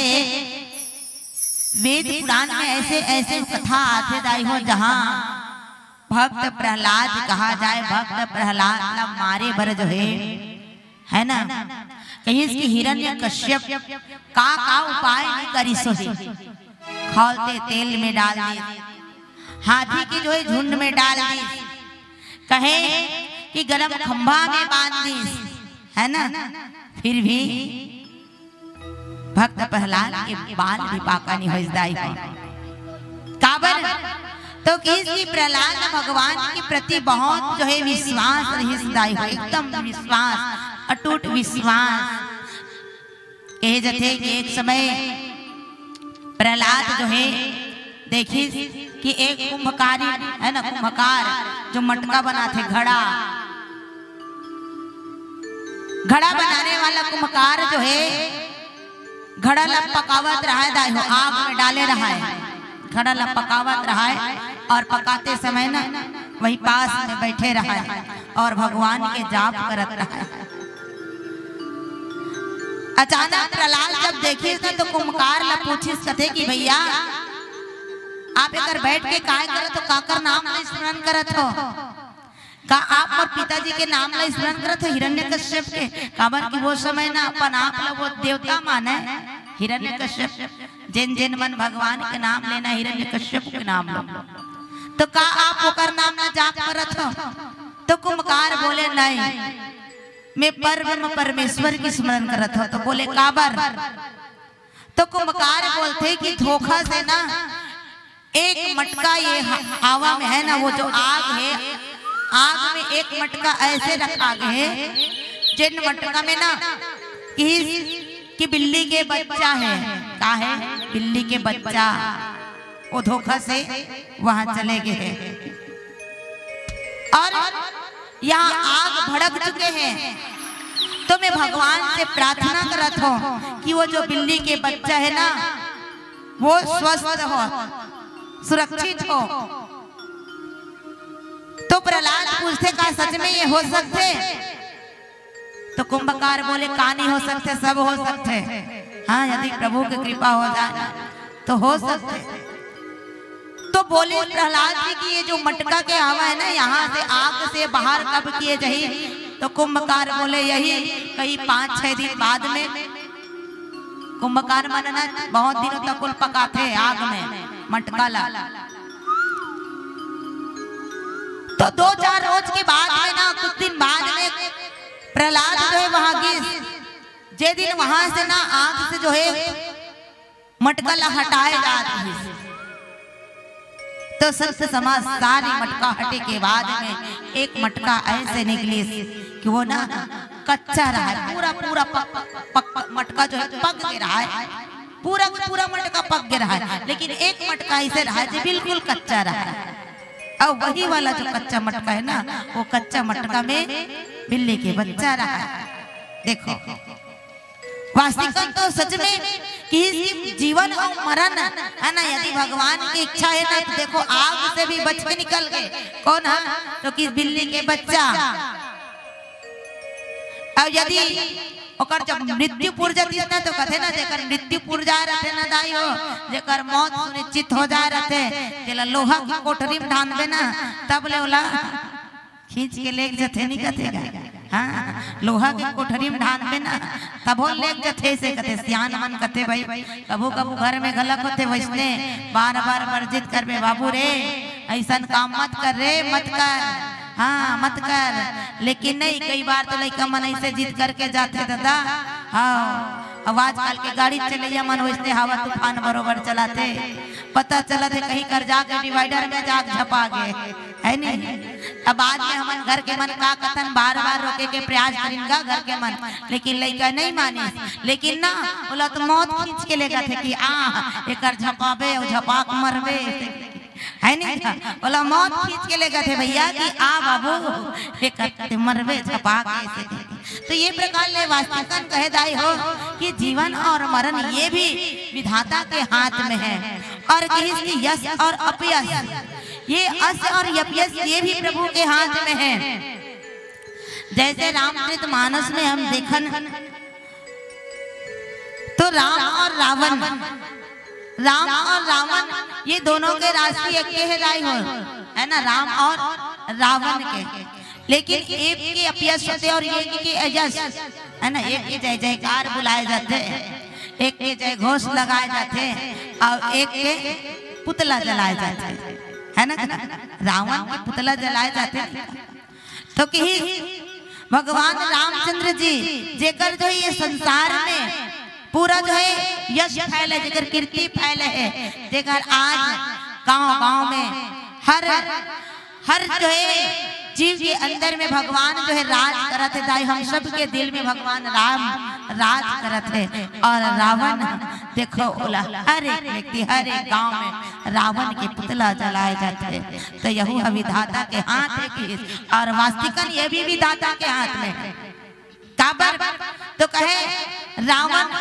वेद पुराण में ऐसे ऐसे कथा आथे दाई हो, जहाँ भक्त प्रहलाद कहा जाए, भक्त प्रहलाद ला मारे बर जो है, है ना, कहिस कि हिरण्य कश्यप का का उपाय नहीं करिस होही। खौलते तेल में डाल दिस, हाथी के जो है झुंड में डाल दिस, कहे कि गरम खंभा में बांध दिस, है ना, फिर भी भक्त प्रहलाद के बाल भी पाका नहीं होइस दाई हो। काबर? तो किस कि प्रहलाद भगवान के प्रति बहुत जो है विश्वास रहिस दाई हो, एकदम विश्वास, अटूट विश्वास। कहे जथे कि एक समय प्रहलाद जो है देखिस कि एक कुंभकारी है ना, कुंभकार जो मटका बनाथे, घड़ा, घड़ा बनाने वाला कुंभकार जो है घड़ा ला पकावत रहाय दाई हो, आग में डाले रहाय, घड़ा ला पकावत रहाय और पकाते समय ना वही पास में बैठे रहाय और भगवान के जाप करत रहाय। अचानक प्रहलाद जब देखिस ना तो कुंभकार ला पूछिस, कथे कि भैया, आप एकर बैठ के काय करत हो, काकर नाम ला स्मरण करत हो? का आप मोर पिताजी के नाम ला स्मरण करत हो, हिरण्यकश्यप के? काबर कि वो समय ना अपन आप ला वो देवता माने, हिरण्यकश्यप, जेन जेन मन भगवान के नाम लेना, हिरण्यकश्यप के नाम लो। तो का आप ओकर नाम ला जाप करत हो? तो कुंभकार बोले, नहीं, मैं परब्रह्म परमेश्वर के स्मरण करत हो। तो बोले, काबर? तो कुंभकार बोलथे कि धोखा से ना एक मटका ये ह-, हवा में है ना, वो जो आग है, आग में एक मटका ऐसे रखा गया है, जिन मटका में ना किस, कि बिल्ली के बच्चा है, का है, बिल्ली के बच्चा, वो धोखा से वहां चले गए हैं। और यहाँ आग भड़क चुके हैं, तो मैं भगवान से प्रार्थना करत हूँ कि वो जो बिल्ली के बच्चा है ना, वो स्वस्थ हो, सुरक्षित हो। तो प्रहलाद पूछथे, का सच में ये हो सकथे? तो कुंभकार बोले, का नहीं हो सकथे, सब हो सकथे। हाँ, यदि प्रभु की कृपा हो जाए ना, तो हो सकथे। तो बोले प्रहलाद जी कि ये जो मटका के हवा है ना, यहाँ से आग से बाहर कब किए जाही? तो कुंभकार बोले, यही कई पाँच छह दिन बाद में। कुंभकार मन ना बहुत दिनों तक कुल पकाथे आग में मटका ला। तो दो चार रोज के बाद में ना, कुछ दिन बाद में प्रहलाद जो है वहां गिस, जे दिन वहां से ना आग से जो है मटका ला हटाए जात रहिस। तो संत समाज सारी मटका हटे के बाद में एक मटका ऐसे निकलिस कि वो ना कच्चा रहा है, पूरा पूरा पक, पक, मटका जो है पक गया रहा है, पूरा का पूरा मटका पक गया रहा है, लेकिन एक मटका ऐसे रहा है जो बिल्कुल कच्चा रहा है। और वही वाला जो कच्चा मटका है ना, वो कच्चा मटका में बिल्ली के बच्चा रहा है। देखो, वास्तविकता तो सच में कि जीवन और मरण है ना, यदि भगवान की इच्छा है ना, तो देखो, आग से भी बच के निकल गए। कौन है? तो कि बिल्ली के बच्चा। और यदि ओकर जब मृत्यु पुर जाती है ना, तो कथे ना, जेकर मृत्यु पुर जाए रहथे ना दाई हो, जेकर मौत सुनिश्चित हो जाए रहथे, तेला लोहा के कोठरी में ढांध देना, तब ले ओला खींच के लेग जथे, नहीं कथे गा? हाँ, लोहा के कोठरी में ढांध देना, तभो लेग जथे। से कथे, सियान मन कथे भाई, कभू कभू घर में गलत होथे, वैसने बार बार वर्जित करबे बाबू रे, ऐसन काम मत कर रे, मत कर। हाँ, मत कर। लेकिन नहीं, कई बार तो लइका मन ऐसे जिद करके जाथे दादा। हाँ, अब आजकल के गाड़ी चलैया मन वैसने हवा तूफान बरोबर चलाथे। पता चलत हे कहीं कर जाके डिवाइडर में जाके झपा गे, है नहीं? अब बाद में हमन घर के मन का कथन, बार बार रोके के प्रयास करिन गा घर के मन, लेकिन लइका नहीं मानिस। लेकिन ना, ओला तो मौत खींच के लेगथे कि आ, एकर झपाबे अउ झपाक मरबे, है नहीं? ओला मौत खींच के लेगथे भैया कि आ बाबू, एकर ते मरबे झपाक ऐसे। तो ये प्रकार ले वास्तिकन कहे दाई हो कि जीवन और मरण ये भी विधाता के हाथ में है। और कहिस कि यश और अपयश, ये यश और अपयश ये भी प्रभु के हाथ में है। जैसे रामचरित मानस में हम देखन तो राम और रावण, राम और रावण, ये दोनों के राशि एक के हे दाई हो, है ना, राम और रावण के। लेकिन एक के अपयश होथे और एक के अयश, है ना, एक के जय जयकार बुलाए जाथे, एक के जय घोष लगाए जाथे और एक के पुतला जलाए जाथे, है ना? रावण के पुतला जलाए जाथे। तो कही भगवान रामचंद्र जी, जेकर जो ये संसार में पूरा जो है यश फैले, जेकर कीर्ति फैले है, जेकर आज गांव गांव में हर, हर जो है जीव के अंदर में भगवान जो है राज करत है दाई, हम सबके दिल में भगवान राम राज करत है। और रावण देखो ओला हर एक व्यक्ति, हर एक गांव में रावण के पुतला जलाए जाथे। तो यहू ह विधाता के हाथ हे कि, और वास्तिकन ये भी विधाता के हाथ में हे। काबर तो कहे रावण,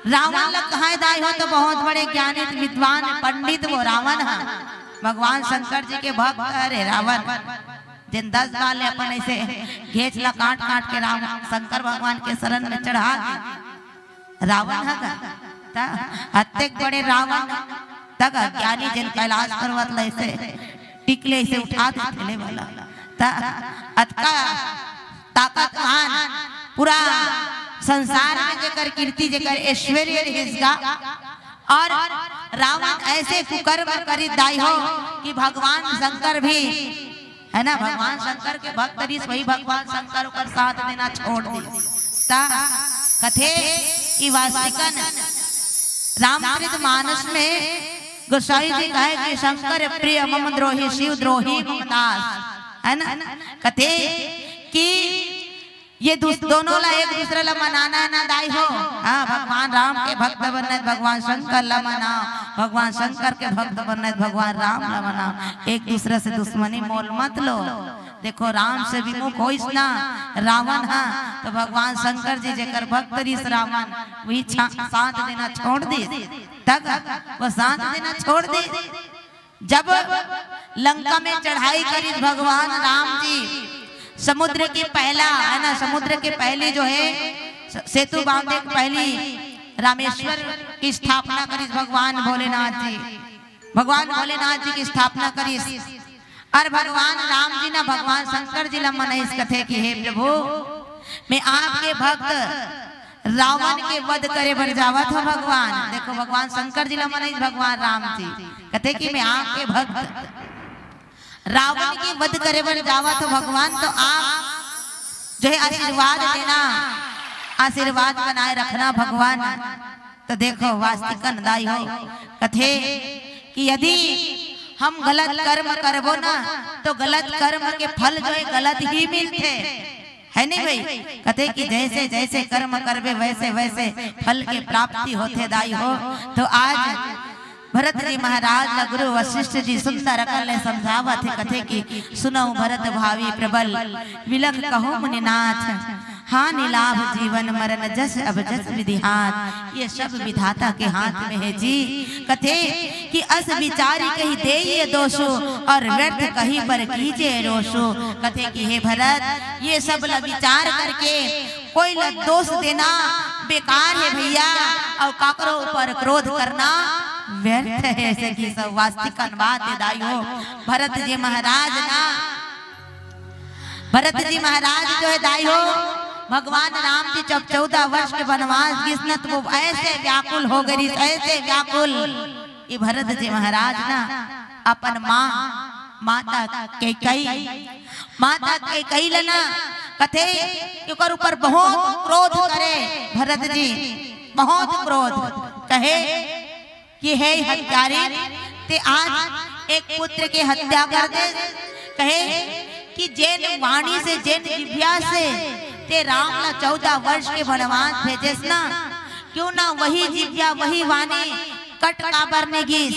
रावण ल कहे दाई हो तो बहुत बड़े ज्ञानी विद्वान पंडित वो रावण ह, भगवान शंकर जी के भक्त। अरे रावण जेन दस बार ले अपन ऐसे घेंच ला काट काट के राम शंकर भगवान के शरण में चढ़ा दे। रावण ह का? त अतेक बड़े रावण तक ज्ञानी जेन कैलाश पर्वत ल ऐसे टिकले ऐसे उठा दे ठेले वाला। त अतका ताकतवान पूरा संसार में जेकर कीर्ति जेकर ऐश्वर्य रहिस गा। और रावण ऐसे कुकर्म करी दाई हो कि भगवान शंकर भी है ना, भगवान शंकर के भक्त रहिस, वही भगवान शंकर ओकर साथ देना छोड़ दे। ता कथे कि वास्तिकन रामचरित मानस में गोसाई जी कहे कि शंकर प्रिय मम द्रोही शिव द्रोही मम दास, है ना? कथे कि ये दूस-, दोनों ला एक दूसरे ला मनाना है ना दाई हो। हाँ, भगवान राम के भक्त बनना है, भगवान शंकर ला मनाओ, भगवान शंकर के भक्त बनना है, भगवान राम ला मनाओ। एक दूसरे से दुश्मनी मोल मत लो। देखो, राम से विमुख होइस ना रावण हा, तो भगवान शंकर जी जेकर भक्त रहिस रावण, वही छा-, साथ देना छोड़ दिस। तक वो साथ देना छोड़ दिस। जब लंका में चढ़ाई करिस भगवान राम जी, समुद्र के पहला, है ना, समुद्र के पहले जो है स-, सेतु बांधे के पहली रामेश्वर की स्थापना करिस भगवान भोलेनाथ जी। भगवान भोलेनाथ जी की स्थापना करिस। और भगवान राम जी ना भगवान शंकर जी ला मनइस, कथे कि हे प्रभु, मैं आपके भक्त रावण के वध करे बर जावत हो भगवान। देखो, भगवान शंकर जी ला मनइस भगवान राम जी, कथे कि मैं आपके भक्त रावण के वध करे बर जावत हो भगवान, तो आप जो है आशीर्वाद देना, आशीर्वाद बनाए रखना भगवान। तो देखो, वास्तिकन दाई हो, कथे कि यदि हम गलत कर्म करबो ना, तो गलत कर्म के फल जो है गलत ही मिलथे, है नहीं भाई? कथे कि जैसे जैसे कर्म करबे वैसे वैसे फल के प्राप्ति होथे दाई हो। तो आज भरत जी महाराज ला गुरु वशिष्ठ जी सुंदर अकन ले समझावत हे, कथे कि सुनउ भरत भावी प्रबल, विलख कहु मुनिनाथ, हानि लाभ जीवन मरण जस अब जस विधि हाथ। ये सब विधाता के हाथ में है जी। कथे कि अस विचारी कहि देइ ये दोषु, और व्यर्थ कहि पर कीजे रोषु। कथे कि हे भरत, ये सब ला विचार करके कोई ला दोष देना बेकार है भैया, और काकरो ऊपर क्रोध करना व्यर्थ है। ऐसे की सब वास्तिकन बात है दाई हो। भरत जी महाराज ना, भरत जी महाराज जो है दाई हो, भगवान राम जी जब चौदह वर्ष के वनवास गिस न, तो वो ऐसे व्याकुल हो गए, ऐसे व्याकुल। ये भरत जी महाराज ना अपन माँ, माता कैकई माता कैकेयी ल ना कथे कि ओकर ऊपर बहुत क्रोध करे भरत जी, बहुत क्रोध। कहे कि हे हत्यारी, ते आज एक पुत्र के हत्या कर दे। कहे कि जेन वाणी से, जेन जिभ्या से ते राम ला चौदह वर्ष के वनवास भेजेस ना, क्यों ना वही जिभ्या, वही वाणी कट काबर ने गिस?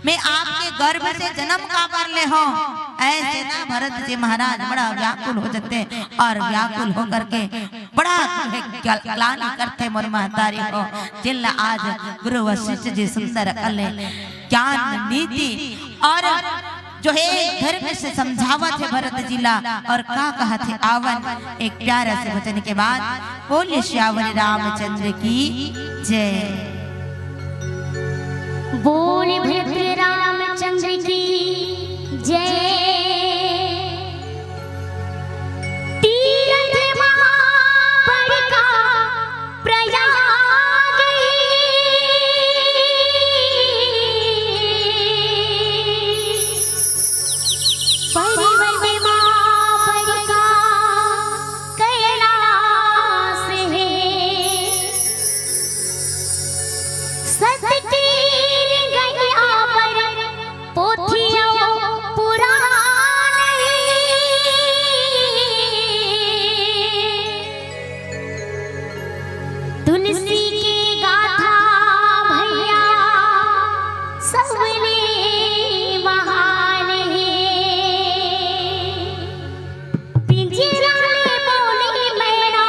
मैं आपके गर्भ से जन्म काबर ले हों? ऐसे ना भरत जी महाराज बड़ा व्याकुल हो जाते और व्याकुल होकर के बड़ा ग्लानि करथे मोर महतारी हो, जिन ला आज गुरु वशिष्ठ जी सुंदर अकल ज्ञान नीति और जो हे धर्म से समझावत हे भरत जी ला। और का कहत हे आवन एक प्यारा से वचन के बाद, बोल सियावर रामचंद्र की जय। बोल भद्र रामचंद्र की जय। तीरथ महाबड़का प्रयाग पर्वत महाबड़का कैलास हे। सत तीर गया पर पोथियों पुराण हे। तुलसी की गाथा भैया सबले महान हे। पिंजरा ले बोले मैना,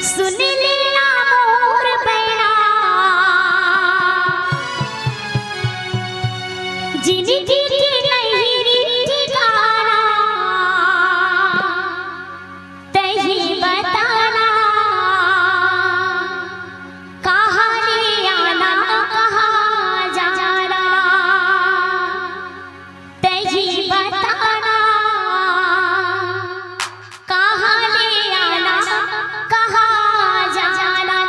सुन लेना मोर बैना। जिंदगी के नहीं ठिकाना, तही बताना, कहाँ ले आना, कहाँ जाना, तही बताना, कहाँ ले आना, कहाँ जाना।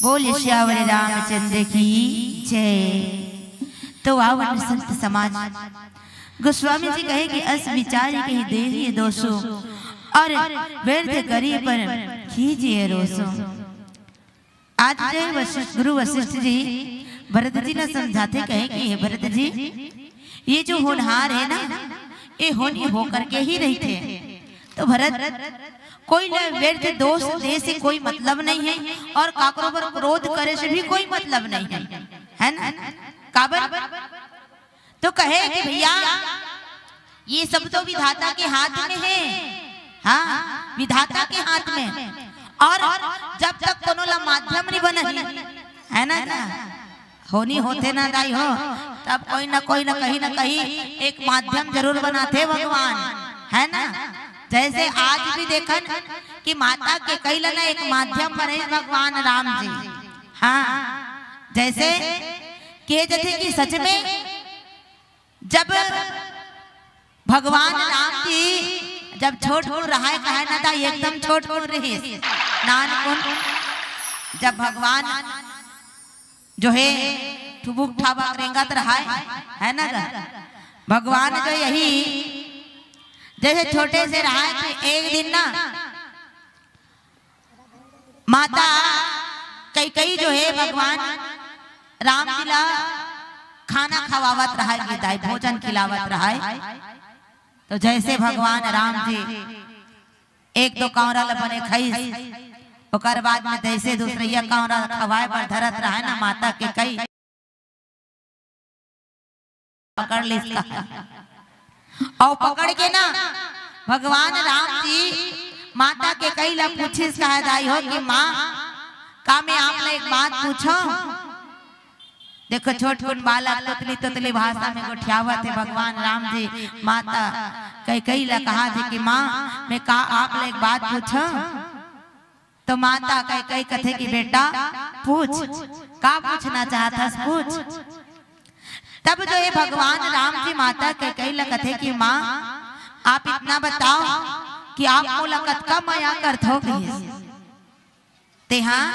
बोल सियावर रामचंद्र की जय। तो आवन संत समाज, गोस्वामी जी कहे कि अस विचार कही देहिए दोषो, और व्यर्थ करी पर कीजिए रोषो। आज जो है वशिष्ठ, गुरु वशिष्ठ जी भरत जी ने समझाते, कहे कि हे भरत जी, ये जो होनहार है ना, ये होनी होकर के ही रहिथे। तो भरत, कोई ला व्यर्थ दोष दे से कोई मतलब नहीं है, और काकरो पर क्रोध करे से भी कोई मतलब नहीं है, है ना? काबर? तो कहे कि भैया, ये सब तो विधाता के हाथ में है। हाँ, विधाता के हाथ में। और जब तक कोनो ला माध्यम नहीं बनही, है ना, ना होनी होथे ना दाई हो, तब कोई ना कोई ना कहीं ना कहीं एक माध्यम जरूर बनाथे भगवान, है ना? जैसे आज भी देखन कि माता कैकई ला ना एक माध्यम बने भगवान राम जी। हाँ, जैसे के जथे कि सच में जब भगवान राम जी जब छोट कुन रहाय, कहे ना था, एकदम छोट कुन रहिस, नान कुन, जब भगवान जो है ठुबुक ठाबक रेंगत रहाय, है ना गा? भगवान जो यही जैसे छोटे से रहाय कि एक दिन ना माता कैकई जो है भगवान राम जी ला खाना खवावत रहाय, बिदाई भोजन खिलावत रहाय। तो जैसे भगवान राम जी एक दो कौरा ला बने खाइस, ओकर बाद में जैसे दूसरैया कौरा खवाए बर धरत रहाय ना माता कैकई, पकड़ लिस कहा। और पकड़ के ना भगवान राम जी माता कैकई ला पूछिस कहा, दाई हो कि माँ, का मैं आप ला एक बात पूछो? देखो, छोटकुन बालक तोतली तोतली भाषा में गोठियावत हे। भगवान राम जी माता कैकई ला कहा थे कि माँ, मैं का आप ला एक बात पूछो? तो माता कैकई कथे कि बेटा, पूछ, का पूछना चाहत हस, पूछ। तब जो है भगवान राम जी माता कैकई ला कथे कि माँ, आप इतना बताओ कि आप मोला कतका मया करथो कहिस। ते हाँ,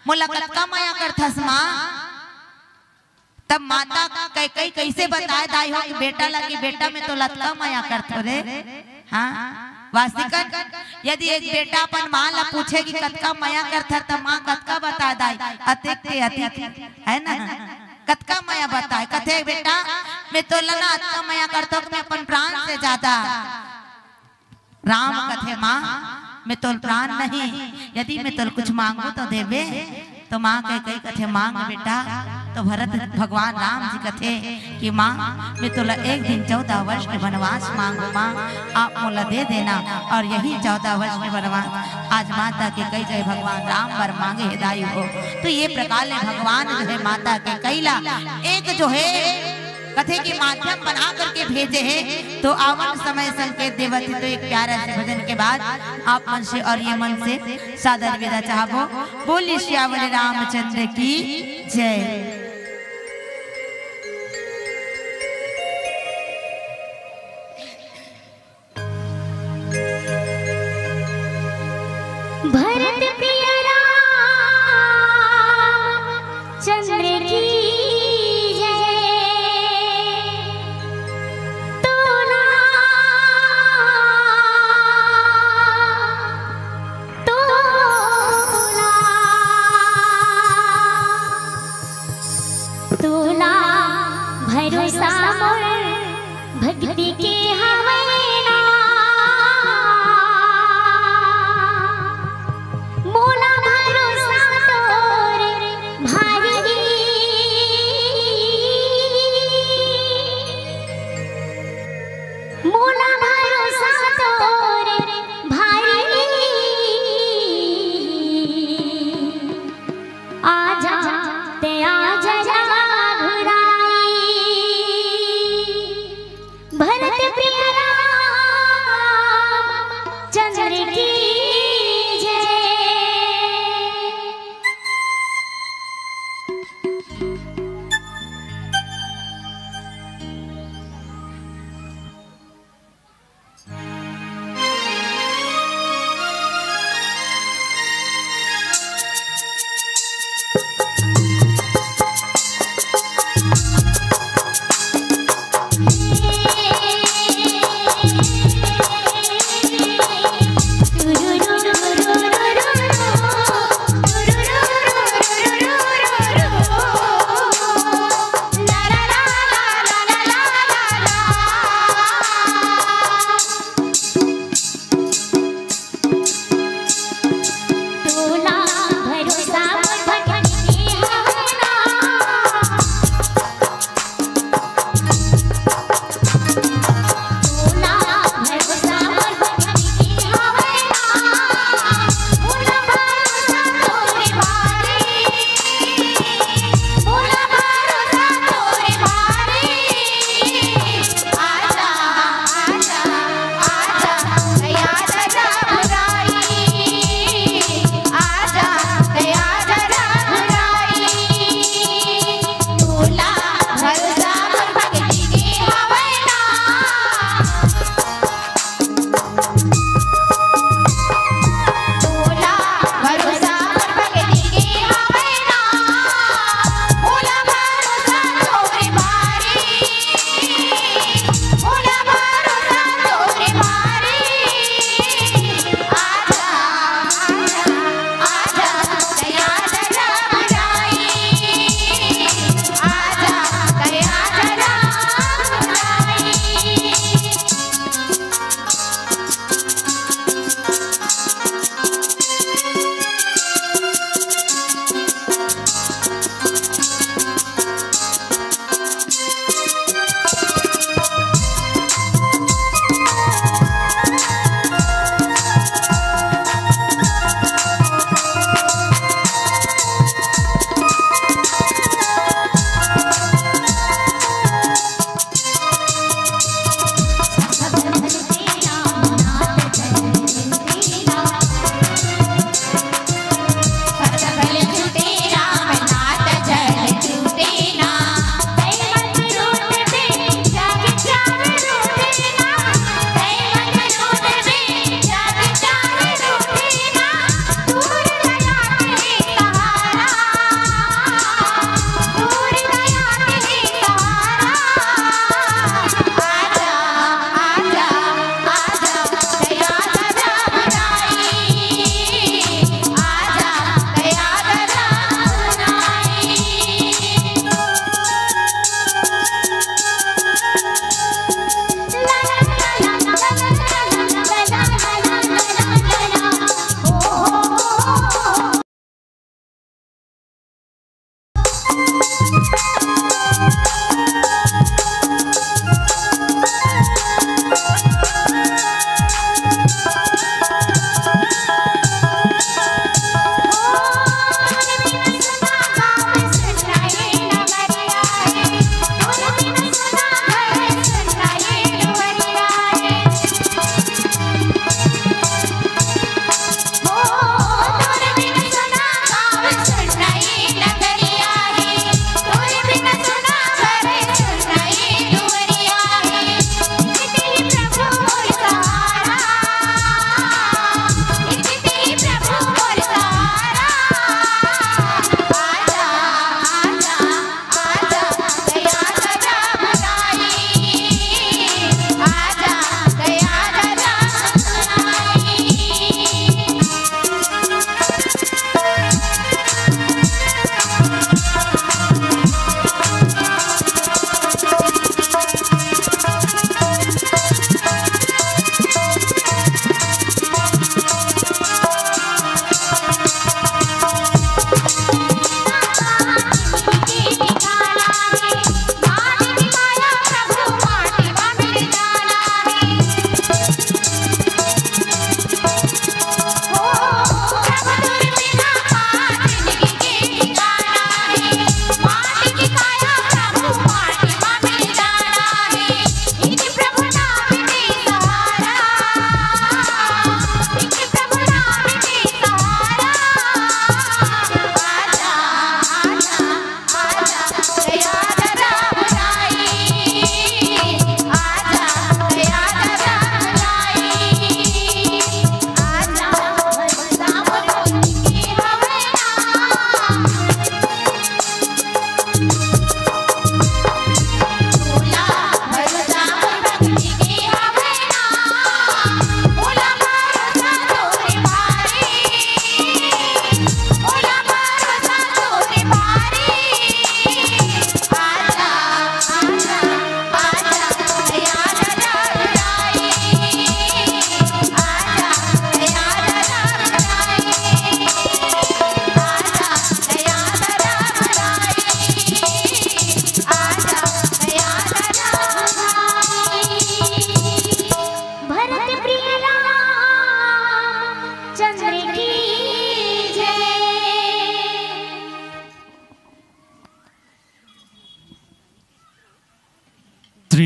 मोला कतका मया करथस माँ? तब माता कैकई कैसे बताए दाई हो कि बेटा ला कि बेटा मैं तोला अतका मया करथो रे। हाँ, वासिकन, यदि एक बेटा अपन माँ ला पूछे कि कतका मया करथस, त माँ कतका बताए दाई? अतेक ते अतेक, है ना? कतका मया बताए, कथे बेटा मैं तोला ना अतका मया करथो कि मैं अपन प्राण से ज्यादा। राम कथे माँ, मैं तोल प्राण नहीं, यदि मैं तोल कुछ मांगू तो देबे। तो माँ कैकई कथे मांग बेटा। तो भरत भगवान राम जी कथे कि माँ, मैं तोला एक दिन चौदह वर्ष के वनवास मांगू माँ, आप मोला दे देना। और यही चौदह वर्ष के वनवास आज माता कैकई जय भगवान राम बर मांगे हे दाई हो। तो ये प्रकार ले भगवान जो है माता कैकई ला एक जो है कथे के माध्यम बना करके भेजे हे। तो आवन समय संकेत देवत हे। तो एक प्यारा से भजन के बाद आप मन से और ये मन से सादर विदा चाहबो। बोली सियावर रामचंद्र की जय। भरत प्रिय राम चंद्र की जय। तोला, तोला।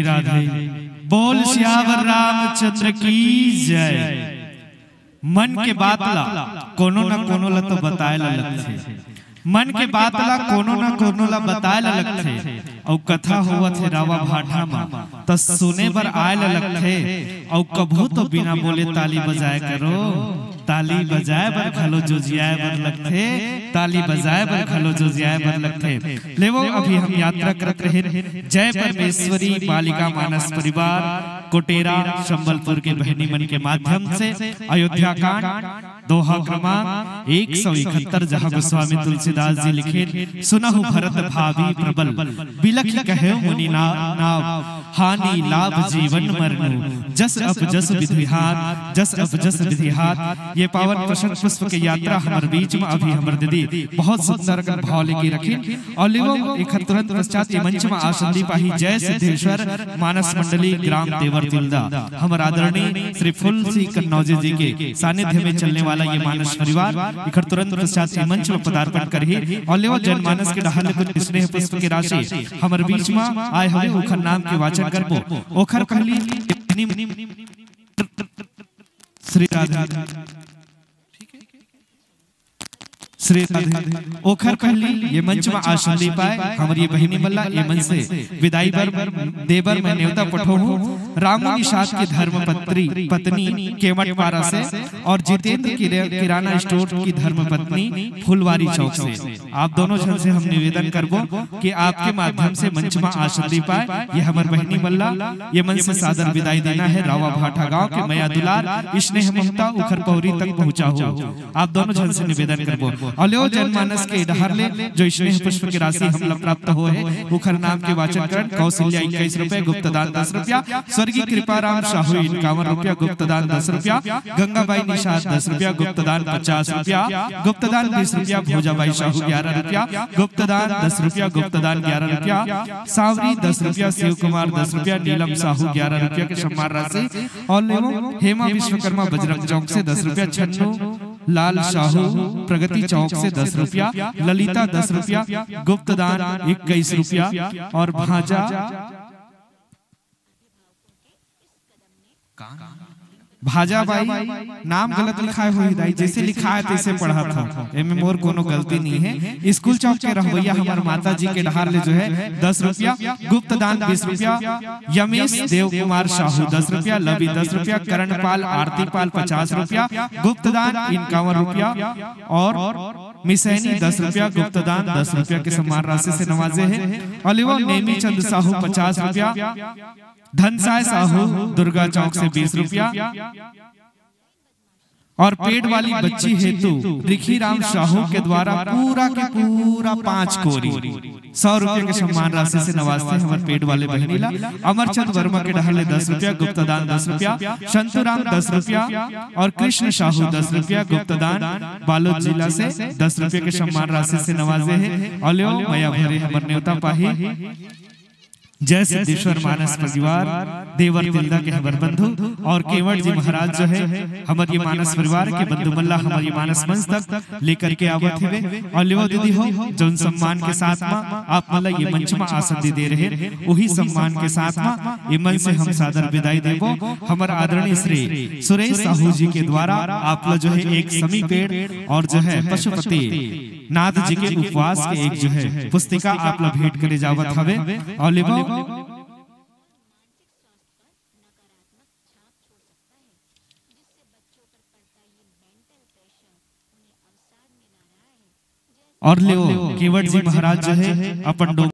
राधे। बोल सियावर रामचंद्र की जय। मन के बात ला कोनो न कोनो ला तो बताए ला लगथे। मन के बात ला कोनो न कोनो ला बताए ला लगथे। अउ कथा होवत हे रावा भाठा म, त सुने बर आए ला लगथे। अउ कभू तो बिना बोले ताली बजाए करो। ताली बजाए बर घलो जोजियाए बर लगथे। ताली बजाए बर घलो जोजियाए बर लगथे। लेवो, अभी हम यात्रा करत रहेन जय परमेश्वरी बालिका मानस परिवार कोटेरा संबलपुर के बहिनी मन के माध्यम से अयोध्या कांड, दोहा क्रमांक एक सौ इकहत्तर, जहाँ गोस्वामी तुलसीदास जी लिखेन, सुनहु भरत भावी प्रबल, बिलखि कहे मुनि ना-, नाव, हानि लाभ जीवन मरनु, जस अप जस विधि हाथ, जस अप जस विधि हाथ। ये पावन प्रसंग पुष्प के यात्रा हमर बीच में अभी हमर दीदी बहुत सुंदर कर भाव लेके रखिन। अउ लेवो, एखर तुरंत पश्चात ये मंच में आसन ली पाही जय सिद्धेश्वर मानस मंडली ग्राम देवर तिल्दा, हमर आदरणीय श्री फूल सिंह कन्नौजे जी के सानिध्य में चलने वाला ये मानस परिवार एखर तुरंत पश्चात ये मंच में पदार्पण करही। अउ लेवो, जनमानस के डहार ले कुछ स्नेह पुष्प के राशि हमर बीच में आए हवे, ओखर नाम के वाचन करबो। ओखर पहली श्री राधे, श्री राधे। ओखर पहली ये मंच में आसन ले पाए हमर ये बहिनी मन ला, ये मन से विदाई बर देबर मैं नेवता पठो हूँ। रामू निषाद की धर्म पत्री पत्नी केवट पारा से और जितेंद्र किरे-, किराना स्टोर की धर्म पत्नी फुलवारी चौक से। आप दोनों झन से हम निवेदन करबो कि आपके माध्यम से मंच में आसन ले पाए ये हमर बहिनी मन ला, ये मन से सादर विदाई देना है। रावा भाठा गांव के मया दुलार, स्नेह ममता उखर पौरी तक पहुंचा हो। आप दोनों झन से निवेदन करबो। अउ लेवो, जनमानस के डहार ले जो स्नेह पुष्प के राशि हमला प्राप्त हो है, उखर नाम के वाचन करन। कौशल्या इक्कीस रुपए, गुप्त दान दस रुपया। स्वर्गीय कृपाराम साहू इक्यावन रुपया, गुप्त दान दस रुपया। गंगाबाई निषाद दस रुपया, गुप्त दान पचास रुपया। गुप्त दान बीस रुपया। भोजाबाई साहू ग्यारह रुपया, गुप्त दान दस रुपया। गुप्त दान ग्यारह रुपया। सांवरी दस रुपया। शिव कुमार दस रुपया। नीलम साहू ग्यारह रुपया के सम्मान राशि। अउ लेवो, हेमा विश्वकर्मा बजरंग चौक से दस रुपया। छन्नू लाल साहू प्रगति चौक से दस रुपया। ललिता दस रुपया। गुप्त दान इक्कीस रुपया। और भाजा भाजा बाई, नाम गलत लिखाए होही दाई, जैसे लिखाए तैसे पढ़त हव, एमे मोर कोनो गलती नहीं है। स्कूल चौक के रहवैया हमर माता जी के डहार ले जो है दस रुपया। गुप्त दान बीस रुपया। यमेश देव कुमार साहू दस रुपया। लवी दस रुपया। करणपाल आरतीपाल पचास रुपया। गुप्त दान इक्यावन रुपया। और मिसैनी दस रुपया। गुप्त दान दस रुपया के सम्मान राशि से नवाजे है। अउ लेवो, नेमी चंद साहू पचास रुपया। धनसाय साहू दुर्गा चौक से बीस रुपया। और पेट वाली बच्ची हेतु रिखीराम साहू के द्वारा पूरा के पूरा पांच कोरी सौ रुपया के सम्मान राशि से नवाजथे हमर पेट वाले बहिनी ला। अमरचंद वर्मा के डहार ले दस रुपया। गुप्त दान दस रुपया। संतुराम दस रुपया। और कृष्ण साहू दस रुपया। गुप्त दान बालोद जिला से दस रुपया के सम्मान राशि से नवाजे है। अउ लेवो, मया भरे हमर नेवता पाही जय सिद्धेश्वर मानस परिवार देवर तिल्दा के हमर बंधु और केवट जी महाराज जो है हमर ये मानस परिवार के बंधु मन ला हमर ये मानस मंच तक लेकर के आवत हेवे। अउ लेवो दीदी हो, जौन सम्मान के साथ मा आप मन ला ये मंच मा आसन दे दे रहे, वही सम्मान के साथ मा ये मंच से हम सादर विदाई देबो। हमर आदरणीय श्री सुरेश साहू जी के द्वारा आप ला जो है एक समी पेड़ और जो है पशुपति नाथ जी के उपवास के एक जो है पुस्तिका आप ला भेंट करे जावत हवे। अउ लेवो, और लेवो, केवट जी महाराज जो है अपन डोम